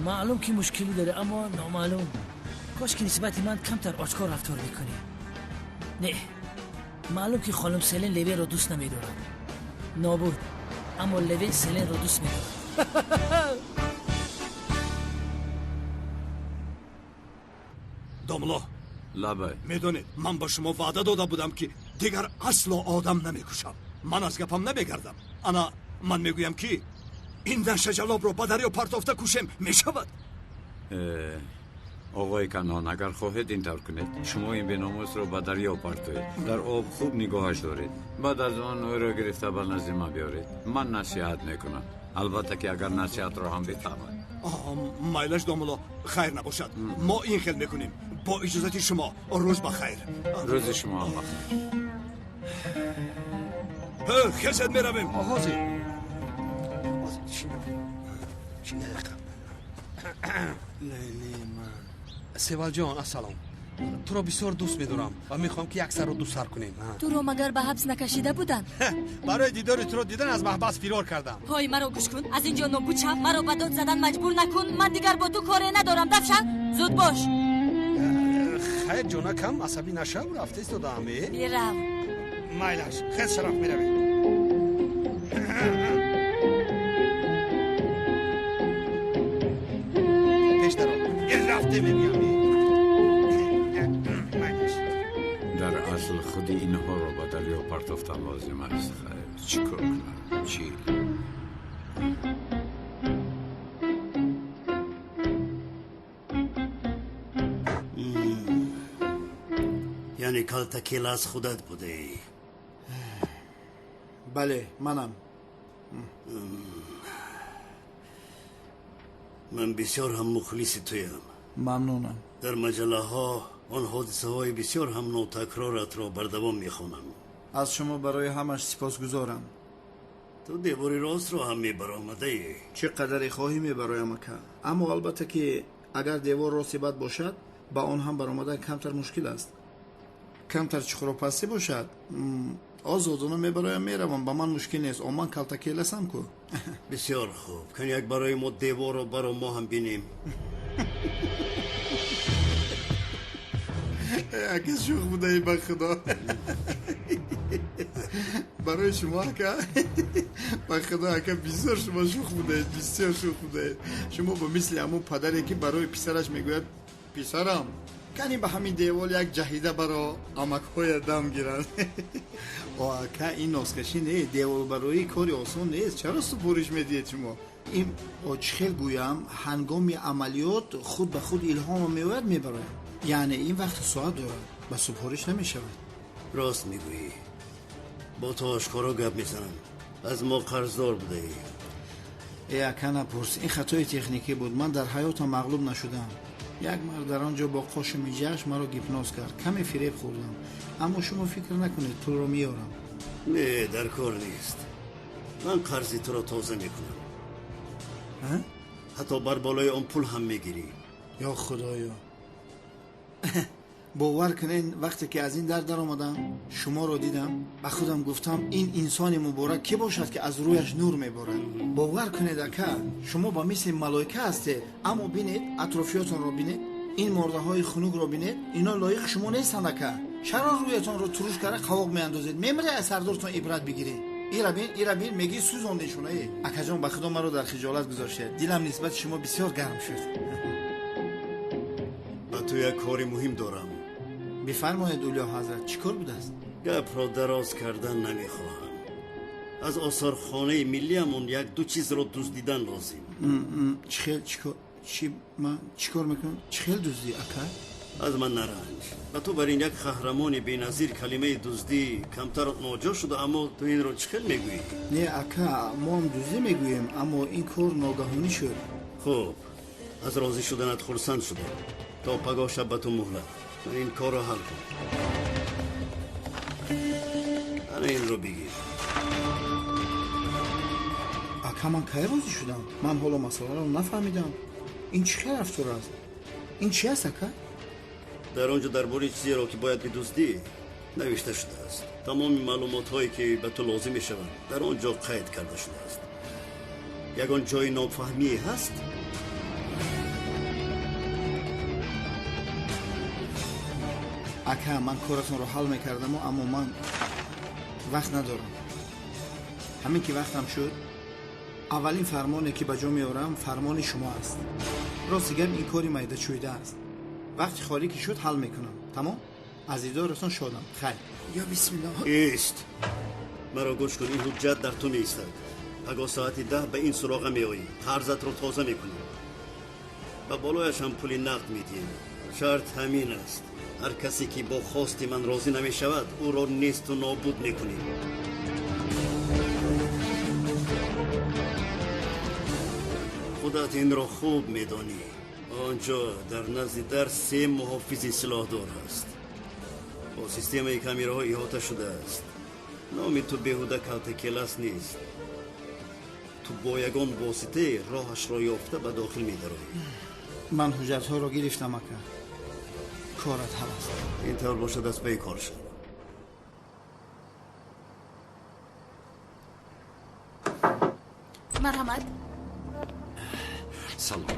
маълум ки мушкилӣ дорӣ, аммо номаълум. Кош ки нисбати ман камтар ошкор рафтор мекунӣ. Не, маълум ки хонум Селен Левенро дӯст намедорад. Нобуд, аммо Левен Селенро дӯст медорад. Домулло. Лабай. Медонед, ман ба шумо ваъда дода будам, ки дигар асло одам намекушам. Ман аз гапам намегардам. Ана ман мегӯям, ки ин нашаҷалобро ба дарё партофта кушем, мешавад? Оғои Канон, агар хоҳед ин тавр кунед. Шумо ин беномусро ба дарё партоед, дар об хуб нигоҳаш доред, баъд аз он ӯро гирифта ба назди ман биёред. Ман насиҳат мекунам, албатта ки агар насиҳатро ҳам бифаҳмад. Майлаш, домулло, хайр набошад, мо ин хел мекунем. Бо иҷозати шумо, рӯз ба хайр. Рӯзи шумо ҳам бахайр. Хесед, меравем. Ҳозир. Лайли ман. Севалҷон, ассалом. Туро бисёр дӯст медорам ва мехоҳам, ки як сарро ду сар кунем. Туро магар ба ҳабс накашида буданд? Барои дидори туро дидан аз маҳбас фирор кардам. Ҳой, маро гӯш кун, аз ин ҷо нобуд шав, маро ба дод задан маҷбур накун. Ман дигар бо ту коре надорам. Дафша, зуд бош. Хайр, ҷонакам, асабӣ нашав, рафта истодаам. Бирав. Майлаш, хез, шараф, меравем. Пеш даро, рафте мегӯям. Дар асл Худи инҳоро ба дарё партофтан лозим аст. Хайр, чӣ кор кунам? Чӣ? Яъне калтакелас худат будаӣ? Бале, манам. Ман бисёр ҳам мухлиси туям. Мамнунам. Дар маҷаллаҳо он ҳодисаҳои бисёр ҳам нотакроратро бардавом мехонам. Аз шумо барои ҳамаш сипосгузорам. Ту девори ростро ҳам мебаромадаӣ. Чӣ қадаре хоҳӣ мебароям, ака. Аммо албатта ки агар девор рости бад бошад, ба он ҳам баромадан камтар мушкил аст. Камтар чуқуропастӣ бошад, озодона мебароям, меравам, ба ман мушкил нест. О, ман калтакеласам ку. Бисёр хуб. Кани як барои мо деворро баро, мо ҳам бинем. Ака, шӯх будаӣ, ба худо. Барои шумо, ака, ба худо, ака, бисёр шумо шӯх будаед, бисёр шӯх будаед. Шумо ба мисли ҳамун падаре ки барои писараш мегӯяд: писарам, кани ба ҳамин девол як ҷаҳида баро, амакҳоя дам гиранд. О, ака, ин носкашӣ не, деволбароӣ кори осон нест. Чаро супориш медиҳед шумо? Ин чӣ хел гӯям, ҳангоми амалиёт худ ба худ илҳомо меояд, мебарояд. Яъне ин вақти соат дорад, ба супориш намешавад. Рост мегӯӣ. Бо ту ошкоро гап мезанам. Аз мо қарздор будаӣ. Э, ака, напурс, ин хатои техникӣ буд. Ман дар ҳаётам мағлуб нашудам. Як мард дар он ҷо бо қошу миҷааш маро гипноз кард. Каме фиреб хӯрдам. Аммо шумо фикр накунед, пулро меорам. Не, дар кор нест. Ман қарзи туро тоза мекунам. Ҳатто бар болои он пул ҳам мегирӣ. Ё худоё! Бовар кунед, вақте ки аз ин дар даромадам, шуморо дидам, ба худам гуфтам: ин инсони муборак кӣ бошад, ки аз рӯяш нур меборад? Бовар кунед, ака, шумо ба мисли малоика ҳастед. Аммо бинед, атрофиётонро бинед, ин мордаҳои хунукро бинед, ино лоиқи шумо нестанд, ака. Чаро рӯятонро туруш карда қавоқ меандозед? Мемире, аз сардортон ибрат бигиред. Ира бин, ира бин, мегӣ сӯзондешона. Акаҷон, ба худо, маро дар хиҷолат гузоштед. Дилам нисбати шумо бисёр гарм шуд. Ба ту як кори муҳим дорам. Бифармоед, Улё ҳазрат, чӣ кор будааст? Гапро дароз кардан намехоҳам. Аз осорхонаи миллиамон як ду чизро дуздидан лозим. Чӣ хел? Чӣ ман чӣ кор мекунам? Чӣ хел дуздӣ, ака? Аз ман наранҷ. Ба ту бар ин як қаҳрамони беназир калимаи дуздӣ камтар ноҷо шуда, аммо ту инро чӣ хел мегӯӣ? Не, ака, мо ҳам дуздӣ мегӯем, аммо ин кор ногаҳонӣ шуд. Хуб, аз розӣ шуданат хурсанд шудам. То пагоҳ шаб ба ту муҳлат. Ин корро ҳал кун. Ана инро бигир. Ака, ман кай розӣ шудам? Ман ҳоло масъаларо нафаҳмидам. Ин чӣ хел рафтор аст? Ин чи аст, ака? Дар он ҷо дар бораи чизеро ки бояд бидуздӣ навишта шудааст. Тамоми маълумотҳое ки ба ту лозим мешаванд, дар он ҷо қайд карда шудааст. Ягон ҷои нофаҳмие ҳаст? Ака, ман коратонро ҳал мекардаму, аммо ман вақт надорам. Ҳамин ки вақтам шуд, аввалин фармоне ки ба ҷо меорам, фармони шумо аст. Рости гап, ин кори майдачӯйда аст. Вақти холӣ ки шуд, ҳал мекунам. Тамом? Аз дидоратон шодам. Хайр. Ё бисмиллоҳ. Ист, маро гӯш кун. Ин ҳуҷҷат дар ту меистад. Пагоҳ соати 10 ба ин суроға меоӣ, қарзатро тоза мекунӣ, ба болояш ҳам пули нақд медиҳем. Шарт ҳамин аст: ҳар касе ки бо хости ман розӣ намешавад, ӯро несту нобуд мекунем. Худат инро хуб медонӣ. Он ҷо дар назди дар се муҳофизи силоҳдор ҳаст. Бо системаи камераҳо иҳота шудааст. Номи ту беҳуда калтакелас нест. Ту бо ягон воситае роҳашро ёфта ба дохил медароӣ. Ман ҳуҷҷатҳоро гирифтам, ака. Корат ҳал аст. Ин тавр бошад, аз пайи кор шав. Марҳамат. Салом.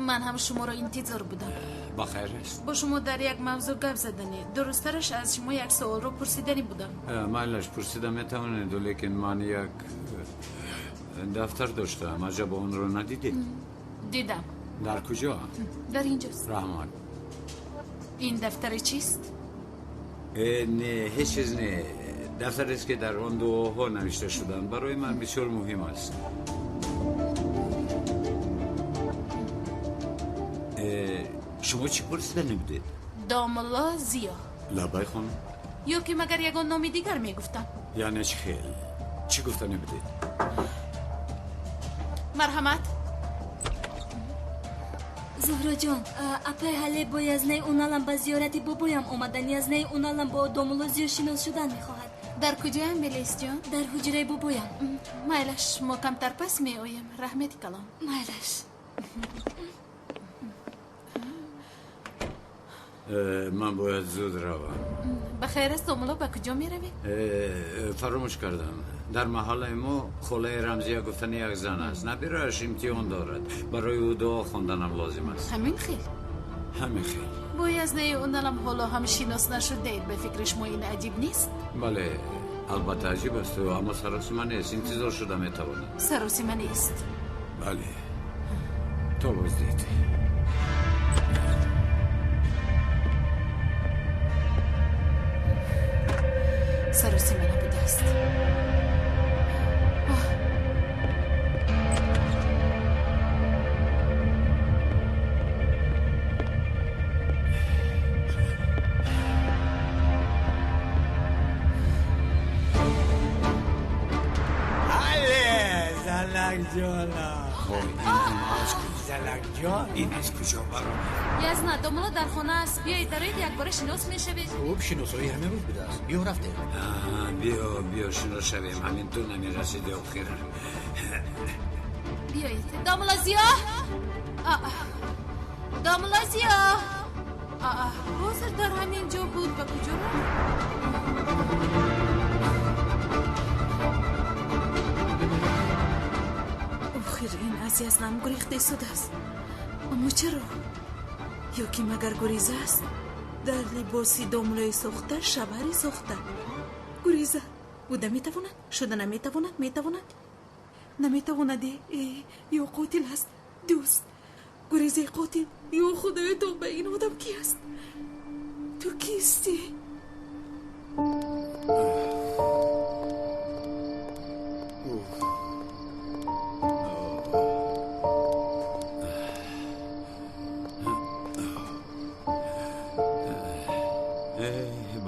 Ман ҳам шуморо интизор будам. Ба хайр аст? Бо шумо дар як мавзӯъ гап заданӣ, дурусттараш, аз шумо як суолро пурсиданӣ будам. Майлаш, пурсида метавонед, лекин ман як дафтар доштам. Аҷаб, онро надидед? Дидам. Дар куҷо? Дар инҷост. Раҳмат. Ин дафтари чист? Не, ҳеҷ чиз не. Дафтарест ки дар он дуоҳо навишта шуданд. Барои ман бисёр муҳим аст. Шумо чӣ пурсида набудед? Домулло Зиё. Лабай хонум. Ё ки магар ягон номи дигар мегуфтам? Яъне чӣ хел? Чӣ гуфта набудед? Марҳамат. Зуҳроҷон, апай ҳале бо язнаи уналам ба зиёрати бобоям омадан. Язнаи уналам бо домулло Зиё шинос шудан мехоҳад. Дар куҷоям, Мелисҷон? Дар ҳуҷраи бобоям. Майлаш, мо камтар пас меоем. Раҳмати калон. Майлаш. Ман бояд зуд равам. Ба хайр аст, домулло, ба куҷо меравед? Фаромӯш кардам. Дар маҳаллаи мо холаи Рамзия гуфтани як зан аст. Набирааш имтиҳон дорад. Барои ӯ дуо хонданам лозим аст. Ҳамин хел? Ҳамин хел. Бо язнаи уналам ҳоло ҳам шинос нашудаед. Ба фикри шумо ин аҷиб нест? Бале, албатта аҷиб аст, аммо саросима нест. Интизор шуда метавонад. Саросима нест. Бале, то боздид. Саросима набудааст. Ин аз куҷо баромад? Язна, домулло дар хона аст. Биёед, дароед, якбора шинос мешавед. Хуб, шиносоӣ ҳамин рӯз будааст. Биё, рафтем. Биё, биё, шинос шавем. Ҳамин ту намерасиди охир. Биёед. Домулло Зиё! Домулло Зиё! Ҳозир дар ҳамин ҷо буд. Ба куҷо рафт? Охир ин аз язнам гурехта истодааст. Аммо чаро? Ё ки магар гуреза аст? Дар либоси домуллои сохта, шавҳари сохта. Гуреза буда метавонад? Шуда наметавонад? Метавонад? Наметавонад. Ё қотил аст? Дӯст. Гурезаи қотил. Ё худоё, то ба ин одам ки аст? Ту кистӣ?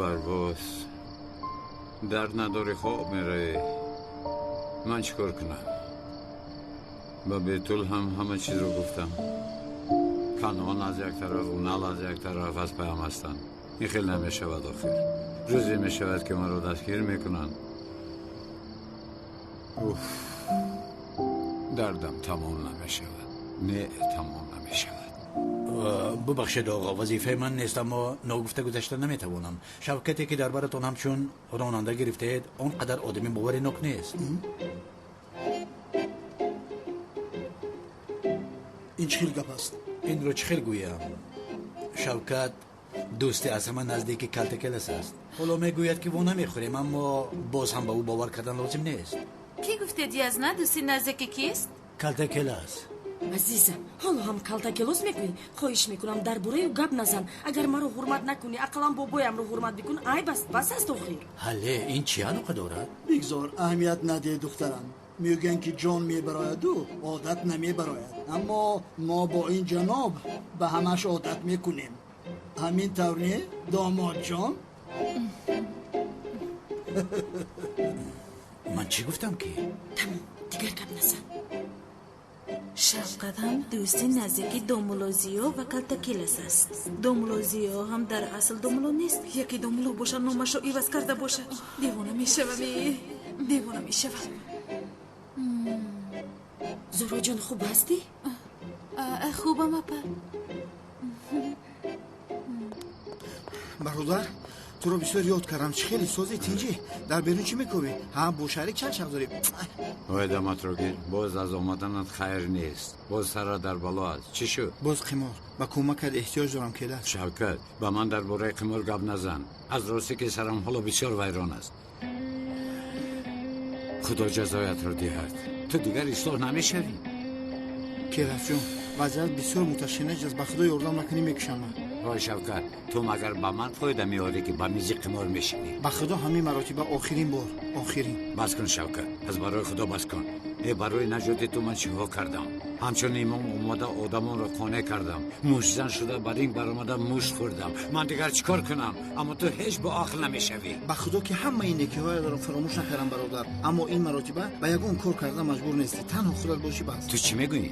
Барбос, дард надори, хоб меравӣ. Ман чӣ кор кунам? Ба Бетул ҳам ҳама чизро гуфтам. Канон аз як тараф, Унал аз як тараф аз паям ҳастанд. Ин хел намешавад охир. Рӯзе мешавад ки маро дастгир мекунанд. Уф, дардам тамом намешавад. Не, тамом намешавад. Бубахшед оғо, вазифаи ман нест, аммо ногуфта гузашта наметавонам. Шавкате ки дар баратон ҳамчун ронанда гирифтаед, он қадар одами боваринок нест. Ин чӣ хел гап аст? Инро чӣ хел гӯям? Шавкат дӯсти аз ҳама наздики Калтакелас аст. Ҳоло мегӯяд ки во намехӯрем, аммо боз ҳам ба ӯ бовар кардан лозим нест. Кӣ гуфтед язна дӯсти наздики кист? Калтакелас. Азизам, ҳоло ҳам калтакелос мекунӣ? Хоҳиш мекунам, дар бораи ӯ гап назан. Агар маро ҳурмат накунӣ, ақаллан бобоямро ҳурмат бикун. Айб аст, бас аст охир. Ҳале, ин чӣ алоқа дорад? Бигзор, аҳамият надиҳ, духтарам. Мегӯянд ки ҷон мебарояду одат намебарояд. Аммо мо бо ин ҷаноб ба ҳамаш одат мекунем. Ҳамин тавр не, домодҷон? Ман чӣ гуфтам ки? Тамом, дигар гап назан. Шавкат ҳам дӯсти наздики домулло Зиё ва Калтакелас аст. Домулло Зиё ҳам дар асл домулло нест. Яке домулло бошад, номашро иваз карда бошад. Девона мешавам, девона мешавам. Зуҳроҷон, хуб ҳастӣ? Хубам, апа. Бародар, туро бисёр ёд кардам. Чӣ хеле сози тинҷӣ? Дар берун чӣ мекӯбӣ? Ҳа, бо шарик чанд шақ дорӣ? Ой, даматро гир. Боз аз омаданат хайр нест. Боз сара дар бало аст. Чӣ шуд? Боз қимор. Ба кӯмакат эҳтиёҷ дорам, келас. Шавкат, ба ман дар бораи қимор гап назан. Аз росте ки сарам ҳоло бисёр вайрон аст. Худо ҷазоятро диҳад. Ту дигар ислоҳ намешавӣ. Келасҷон, вазъият бисёр муташанниҷ аст. Ба худо ёрдам накунӣ, мекушам ман. Вой Шавкат, ту магар ба ман фоида меорӣ, ки ба мизи қимор мешинӣ? Ба худо, ҳамин маротиба охирин бор, охирин. Бас кун, Шавкат, аз барои худо бас кун. Э, барои наҷоти ту ман чиҳо кардам? Ҳамчун имом омада одамонро қонеъ кардам, муштзан шуда ба ринг баромада мушт хӯрдам. Ман дигар чӣ кор кунам? Аммо ту ҳеҷ бо ақл намешавӣ. Ба худо, ки ҳамаи некиҳоятро фаромӯш накардам, бародар, аммо ин маротиба ба ягон кор карда маҷбур нестӣ, танҳо худат бошӣ, бас. Ту чӣ мегӯӣ?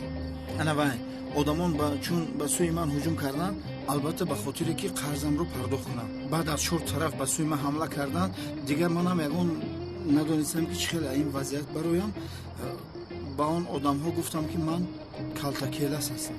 Ана вай одамон чун ба сӯи ман ҳуҷум карданд, албатта ба хотире ки қарзамро пардохт кунам, баъд аз чор тараф ба сӯи ман ҳамла карданд. Дигар манам ягон надонистам, ки чӣ хел ин вазъият бароям. Ба он одамҳо гуфтам, ки ман Калтакелас ҳастам.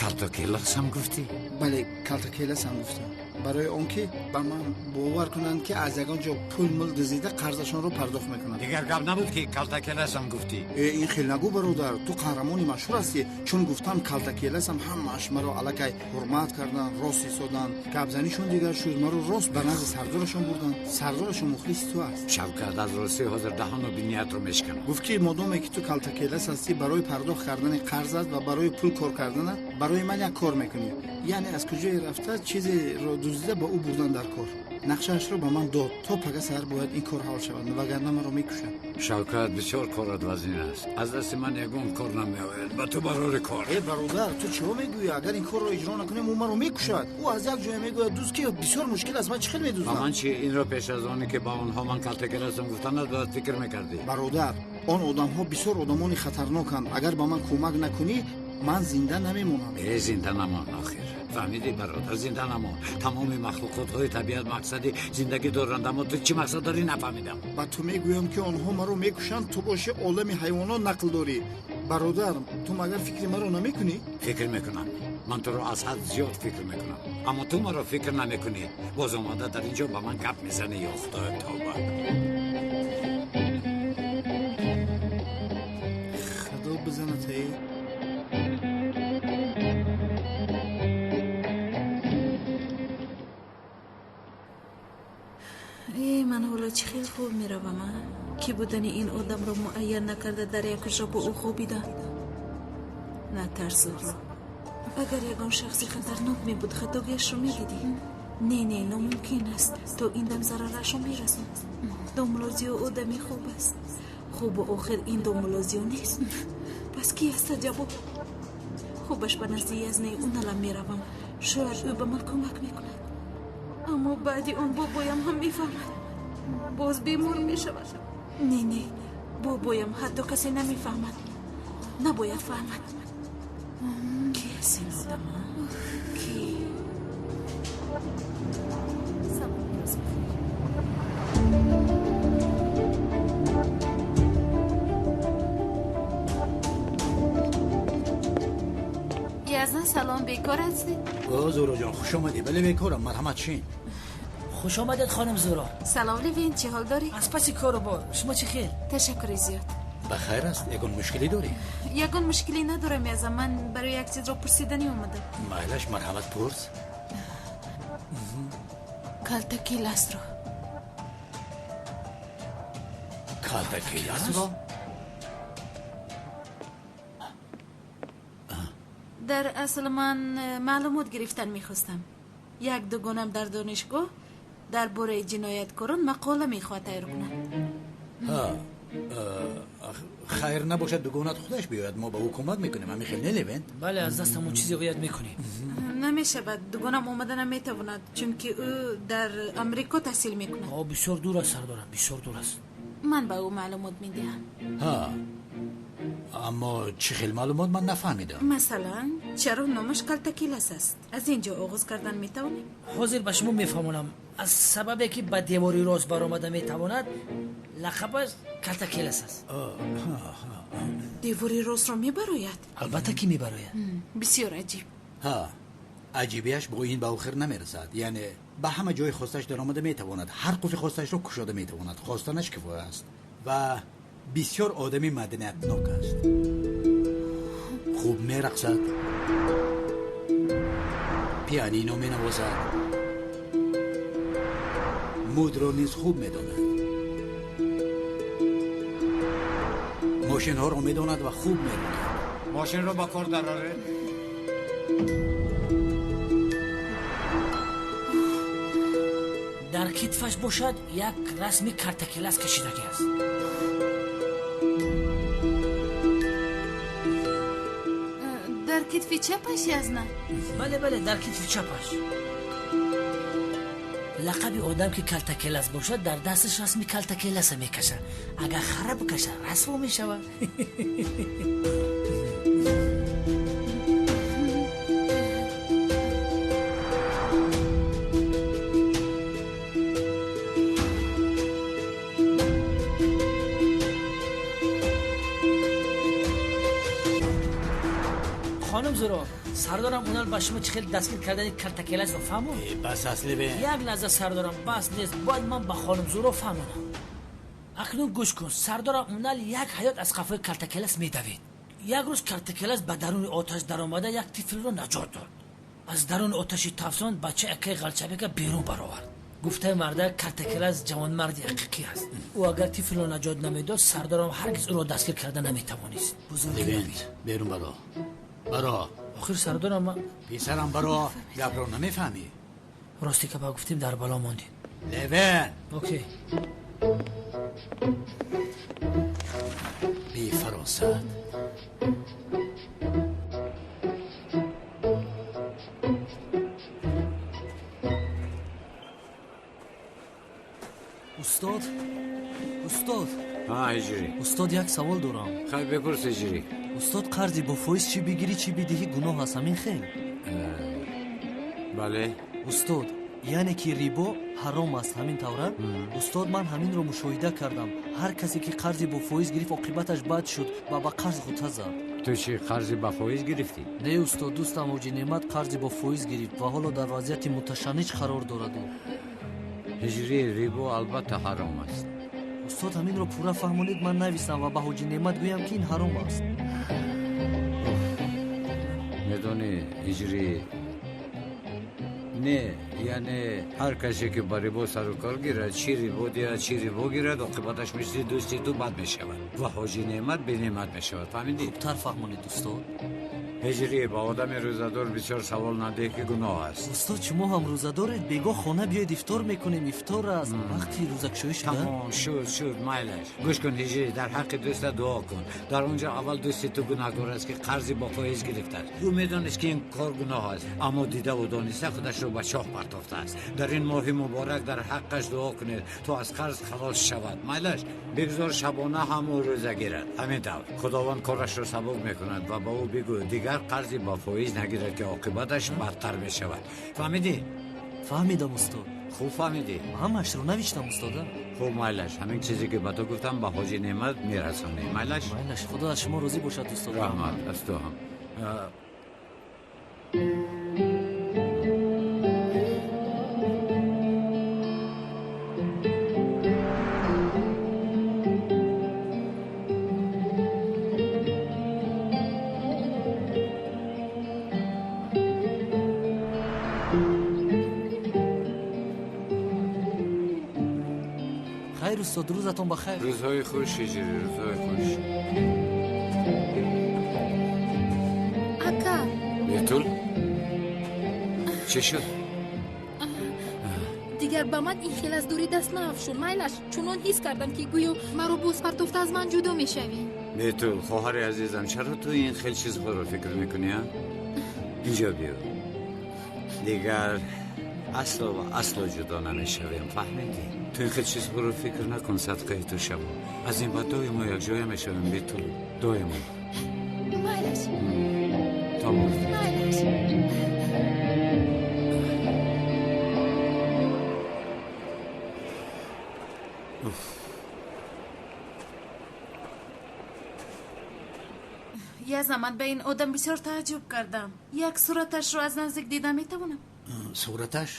Калтакеласам гуфтӣ? Бале, Калтакеласам гуфтам, барои он ки ба ман бовар кунанд, ки аз ягон ҷо пул мул дуздида қарзашонро пардохт мекунам. Дигар гап набуд, ки Калтакеласам гуфтӣ? Э, ин хел нагӯ, бародар, ту қаҳрамони машҳур ҳастӣ. Чун гуфтам Калтакеласам, ҳамааш маро аллакай ҳурмат карданд, рост истоданд, гапзанишон дигар шуд, маро рост ба назди сардорашон бурданд. Сардорашон мухлиси ту аст. Шавкат, аз ростӣ ҳозир даҳону биниятро мешканам. Гуфт, ки модоме ки ту Калтакелас ҳастӣ, барои пардохт кардани қарзат ва барои пул кор карданат барои ман як кор мекунӣ. Яъне аз куҷое рафта чизеро дуздида ба ӯ бурдан дар кор. Нақшаашро ба ман дод, то пага саҳар бояд ин кор ҳал шавад, вагарна маро мекушад. Шавкат, бисёр корат вазнин аст, аз дасти ман ягон кор намеояд. Ба ту барори кор. Э, бародар, ту чиҳо мегӯӣ? Агар ин корро иҷро накунем, ӯ маро мекушад. Ӯ аз як ҷое мегӯяд дуз, ки бисёр мушкил аст, ман чӣ хел Ба медуздам? Ман чи? Инро пеш аз оне ки ба онҳо ман Калтакеласам гуфтанат бояд фикр мекардӣ. Бародар, он одамҳо бисёр одамони хатарноканд. Агар ба ман кӯмак накунӣ, ман зинда намемонам. Э, зинда намон охир, фаҳмидӣ, бародар, зинда намон. Тамоми махлуқотҳои табиат мақсади зиндагӣ доранд, аммо ту чӣ мақсад дорӣ, нафаҳмидам. Ба ту мегӯям, ки онҳо маро мекушанд, ту боши олами ҳайвонот нақл дорӣ. Бародар, ту магар фикри маро намекунӣ? Фикр мекунам, ман туро аз ҳад зиёд фикр мекунам, аммо ту маро фикр намекунӣ. Боз омада дар ин ҷо ба ман гап мезанӣ. Ё худоё, тавба! Худо бизанад, эй. Э, ман ҳоло чӣ хел хоб меравам, а? Кӣ будани ин одамро муайян накарда дар як ҳуҷра бо ӯ хобидам. Натарс, Зуҳро. Агар ягон шахси хатарнок мебуд, хатогиашро медидӣ. Не, не, номумкин аст. То ин дам зарарашро мерасонд. Домулло Зиё одами хуб аст. Хубу охир ин домулло Зиё нест. Пас ки аст, аҷабо? Хубаш ба назди язнаи Уналам меравам. Шояд ӯ ба ман кӯмак мекунад. Аммо баъди он бобоям ҳам мефаҳмад, боз бемор мешавад. Не, не, бобоям ҳатто касе намефаҳмад, набояд фаҳмад. Ки аст ин одам, а? Ки? Салом, рӯз бахайр. Язна, салом, бекор ҳастед? О, Зуҳроҷон, хуш омадӣ. Бале, бекорам, марҳамат, шин. Хуш омадед, хоним Зуро. Салом, Левин, чӣ ҳол дорӣ? Аз паси кору бор, шумо чӣ хел? Ташаккури зиёд. Ба хайр аст? Ягон мушкилӣ дорӣ? Ягон мушкилӣ надорам, Яза, ман барои як чизро пурсиданӣ омадам. Майлаш, марҳамат, пурс. Калтакеласро. Калтакеласро? Дар асл ман маълумот гирифтан мехостам. Як дугонам дар донишгоҳ дар бораи ҷинояткорон мақола мехоҳад тайёр кунад. Ҳа, хайр набошад, дугонат худаш биёяд, мо ба ӯ кӯмак мекунем. Ҳамин хел не, Левент? Бале, аз дастамон чизе ояд, мекунем. Намешавад, дугонам омада наметавонад, чунки ӯ дар Амрико таҳсил мекунад. О, бисёр дур аст, сардорам, бисёр дур аст. Ман ба ӯ маълумот медиҳам. Ҳа, аммо чӣ хел маълумот, ман нафаҳмидам. Масалан, чаро номаш Калтакилас аст? Аз ин ҷо оғоз кардан метавонем. Ҳозир ба шумо мефаҳмонам. Аз сабабе ки ба девори рост баромада метавонад, лақабаш Калтакелас аст. Девори ростро мебарояд? Албатта ки мебарояд. Бисёр аҷиб. Ҳа, аҷибиаш бо ин ба охир намерасад. Яъне ба ҳама ҷои хостааш даромада метавонад, ҳар қуфи хостаашро кушода метавонад, хостанаш кифоя аст. Ва бисёр одами маданиятнок аст, хуб мерақсад, пианино менавозад, мудро низ хуб медонад, мошинҳоро медонад ва хуб меронад. Мошинро ба кор дароред. Дар китфаш бошад як расми картакелас кашидагӣ аст. Дар китфи чапаш язна? Бале, бале, дар китфи чапаш. Лақаби одам ки калтакелас бошад, дар дасташ расми калтакеласа мекашад. Агар хара бикашад, расво мешавад. Хонум Зуро, сардорам Унал ба шумо чӣ хел дастгир кардани калтакеласро фаҳмонд? Бас аст, Левент. Як лаҳза, сардорам, бас нест, бояд ман ба хонум Зуро фаҳмонам. Акнун гӯш кун, сардорам Унал як ҳаёт аз қафои калтакелас медавид. Як рӯз калтакелас ба даруни оташ даромада як тифлро наҷот дод. Аз даруни оташи тафсон бача акаи ғалчабека берун баровард. Гуфтаи марда, калтакелас ҷавонмарди ҳақиқӣ аст. Ӯ агар тифлро наҷот намедод, сардорам ҳаргиз ӯро дастгир карда наметавонист. Левент, берун баро. Баро. Охир сардорам ман. Писарам, баро, гапро намефаҳмӣ. Рости ка ба гуфтем дар бало мондем. Левент. Окей. Бефаросат. Устод, устод. Ҳа, Ҳиҷрӣ. Устод, як савол дорам. Хайр, бипурс, Ҳиҷрӣ. Устод, қарзи бо фоиз чӣ бигирӣ, чӣ бидиҳӣ, гуноҳ аст, ҳамин хел? Бале. Устод, яъне ки рибо ҳаром аст, ҳамин тавра? Устод, ман ҳаминро мушоҳида кардам. Ҳар касе ки қарзи бо фоиз гирифт, оқибаташ бад шуд ва ба қарз ғута зад. Ту чӣ, қарзи ба фоиз гирифтӣ? Не, устод, дӯстам ҳоҷи Неъмат қарзи бо фоиз гирифт ва ҳоло дар вазъияти муташанниҷ қарор дорад. Ҳиҷрӣ, рибо албатта ҳаром аст. Устод, ҳаминро пурра фаҳмонед, ман нависам ва ба ҳоҷи Неъмат гӯям, ки ин ҳаром аст. Медонӣ, ҳиҷрӣ, не, яъне ҳар касе ки ба рибо сару кор гирад, чӣ рибо диҳад, чӣ рибо гирад, оқибаташ мисли дӯсти ту бад мешавад ва ҳоҷи Неъмат бенеъмат мешавад. Фаҳмидӣ? Хубтар фаҳмонед, устод. Ҳиҷрӣ, ба одами рӯзадор бисёр савол надиҳ, ки гуноҳ аст. Устод, шумо ҳам рӯзадоред? Бегоҳ хона биёед, ифтор мекунем. Ифтор аст, вақти рӯзакшоӣ шуда. Тамом шуд, шуд, майлаш. Гӯш кун, ҳиҷрӣ, дар ҳаққи дӯста дуо кун. Дар он ҷо аввал дӯсти ту гунаҳкор аст, ки қарзи бо фоиз гирифтааст. Ӯ медонист, ки ин кор гуноҳ аст, аммо дидаву дониста худашро ба чоҳ партофтааст. Дар ин моҳи муборак дар ҳаққаш дуо кунед, то аз қарз халос шавад. Майлаш, бигзор шабона ҳам ӯ рӯза гирад. Ҳамин тавр Худованд корашро сабук мекунад ва ба ӯ бигӯ дигар қарзи ба фоиз нагирад, ки оқибаташ бадтар мешавад. Фаҳмидӣ? Фаҳмидам, устод. Хуб фаҳмидӣ? Ҳамаашро навиштам, устода. Хуб, майлаш, ҳамин чизе ки ба ту гуфтам, ба ҳоҷи Неъмат мерасонӣ. Майлаш? Майлаш, худо аз шумо розӣ бошад, устод. Раҳмат, аз ту ҳам. Хайр, устод, рӯзатон ба хайр. Рӯзҳои хуш, ҳиҷрӣ, рӯзҳои хуш. Ака. Бетул, чӣ шуд? Дигар ба ман ин хел аз дурӣ даст наафшун, майлаш. Чунон ҳис кардам, ки гӯё маро боз партофта аз ман ҷудо мешавӣ. Бетул, хоҳари азизам, чаро ту ин хел чизҳоро фикр мекунӣ, а? Инҷо биё. Дигар асло ва асло ҷудо намешавем, фаҳмидӣ? Ту ин хел чизҳоро фикр накун, садқаи ту шавам. Аз ин баъд доимо якҷоя мешавем, Бетул, доимо. Майлаш. Тамом. Майлаш. Язна, ман ба ин одам бисёр тааҷҷуб кардам. Як сураташро аз наздик дида метавонам? Сураташ?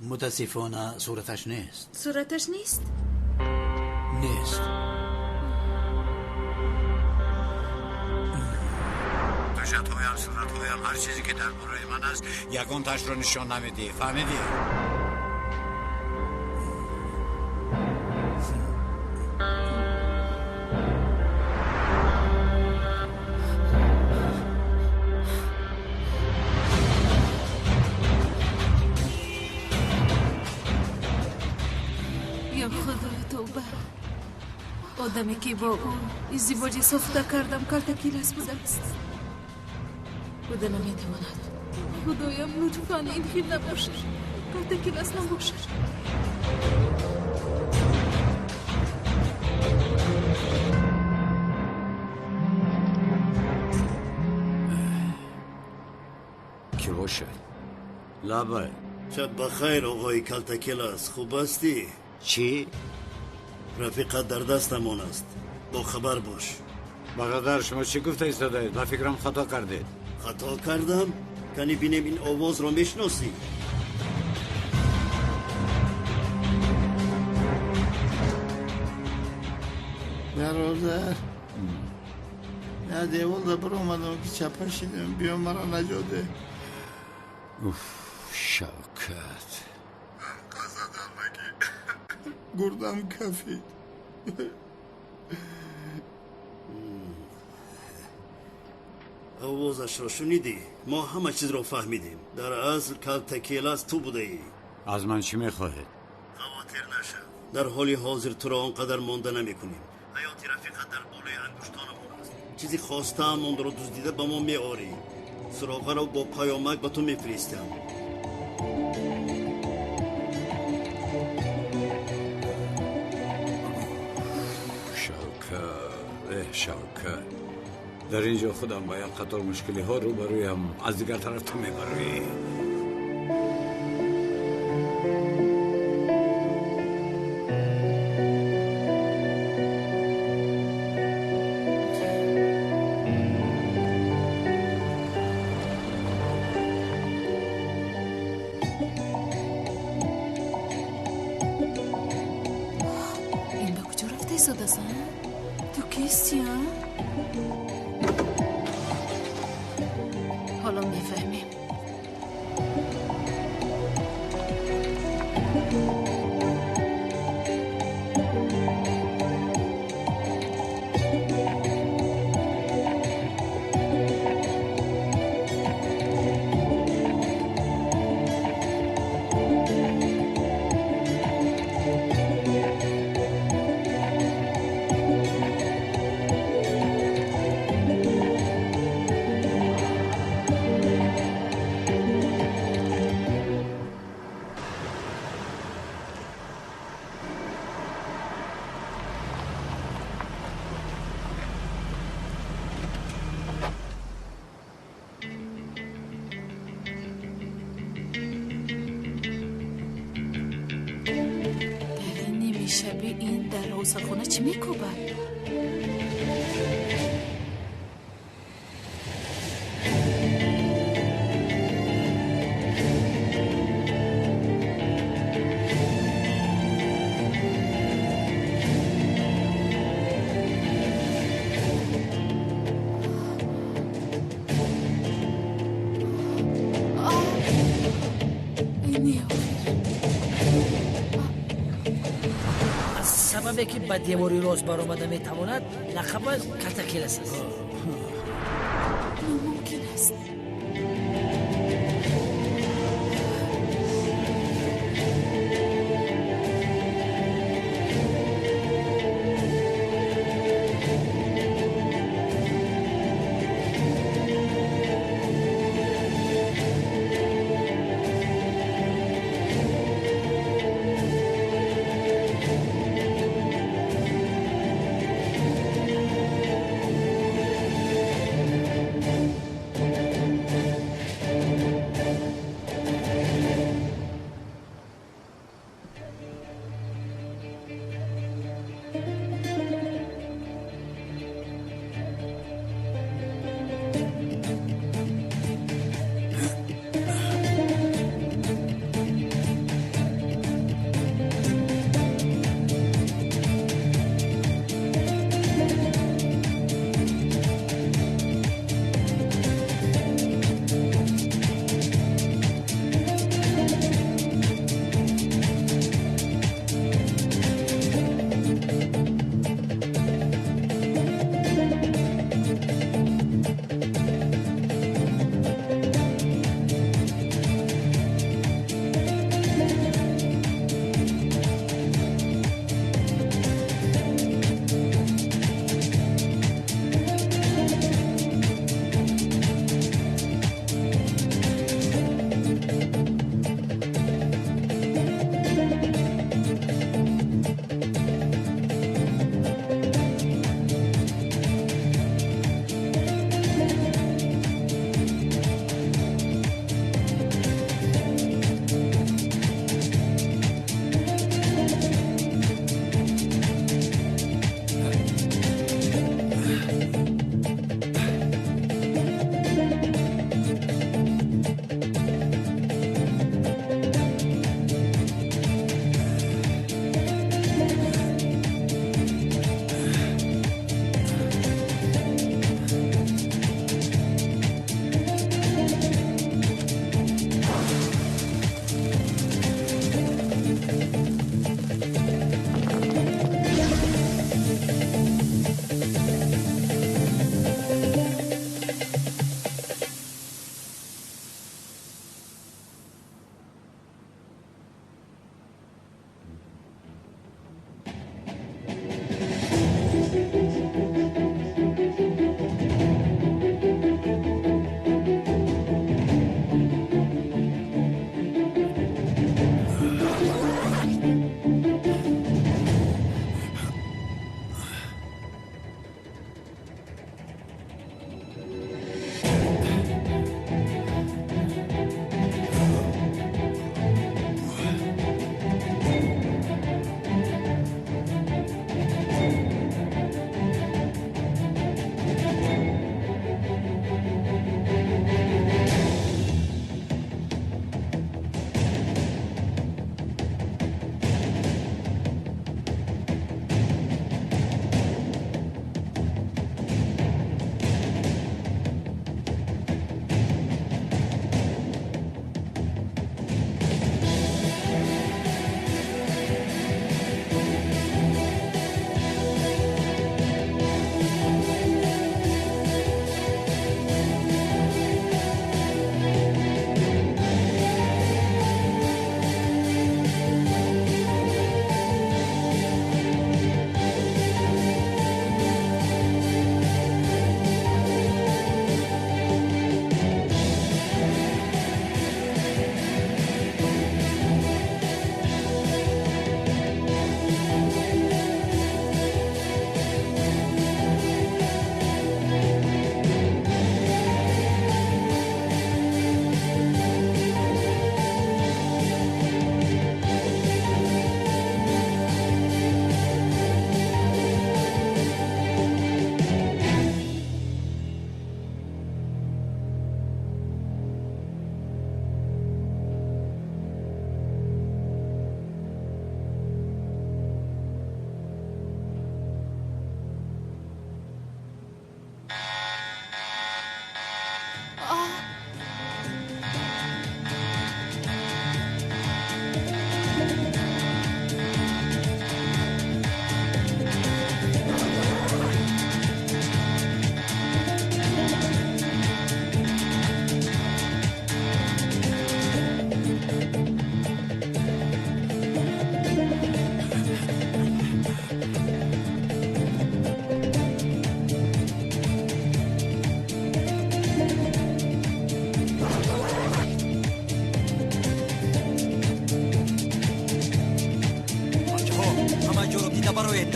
Мутаассифона, сураташ нест. Сураташ нест? Нест. Ҳуҷҷатҳоям, суратҳоям, ҳар чизе ки дар бораи ман аст, ягонташро нишон намедиҳӣ, фаҳмидӣ? Одаме ки бо ӯ издивоҷи сохта кардам, калтакилас будааст. Буда наметавонад. Худоям, лутфан ин хел набошад. Калтакилас набошад. Ки бошад? Лабай. Шаб бахайр, оғои калтакелас. Хуб ҳастӣ? Чӣ? Рафиқат дар дастамон аст. Бохабар бош. Бародар, шумо чӣ гуфта истодаед? Ба фикрам хато кардед. Хато кардам? Кани бинем, ин овозро мешиносӣ? Бародар, я деволда биромадам, ки чапа шидам. Биё, маро наҷот деҳ. Уф, Шавкат. Гурдам кафид. Овозашро шунидӣ? Мо ҳама чизро фаҳмидем. Дар асл калтакелас ту будаӣ. Аз ман чӣ мехоҳед? Хавотир нашав. Дар ҳоли ҳозир туро он қадар монда намекунем. Ҳаёти рафиқат дар болои ангуштонамон аст. Чизи хостаамонро дуздида ба мо меорӣ. Суроғаро бо паёмак ба ту мефиристам. Шавкат, эҳ, Шавкат, дар ин ҷо худам ба як қатор мушкилиҳо рӯбарӯям, аз дигар тараф ту мебарӯӣ. Ин ба куҷо рафта истодааст, а? Ту кисти, а? Ҳоло мефаҳмем. Дар ин нимишаби ин дар ҳосилхона чӣ мекӯбад? Не, Аз сабабе ки ба девори рост баромада метавонад, лақабаш калтакелас аст. Номумкин аст.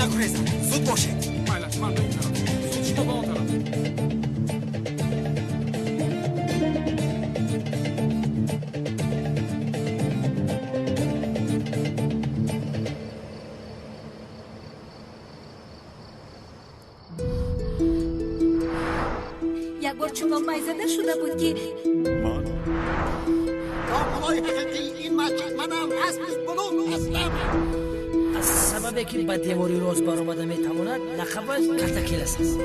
Нагурезад, зуд бошед. Майлаш, ман ба ин тараф, шумо ба он тараф. Як бор чунон майзада шуда буд, ки Домлои ҳақиқии ин масҷид манам, аспи булук ҳастам. Аз сабабе ки ба девори рост баромада метавонад, лақабаш Калтакелас аст.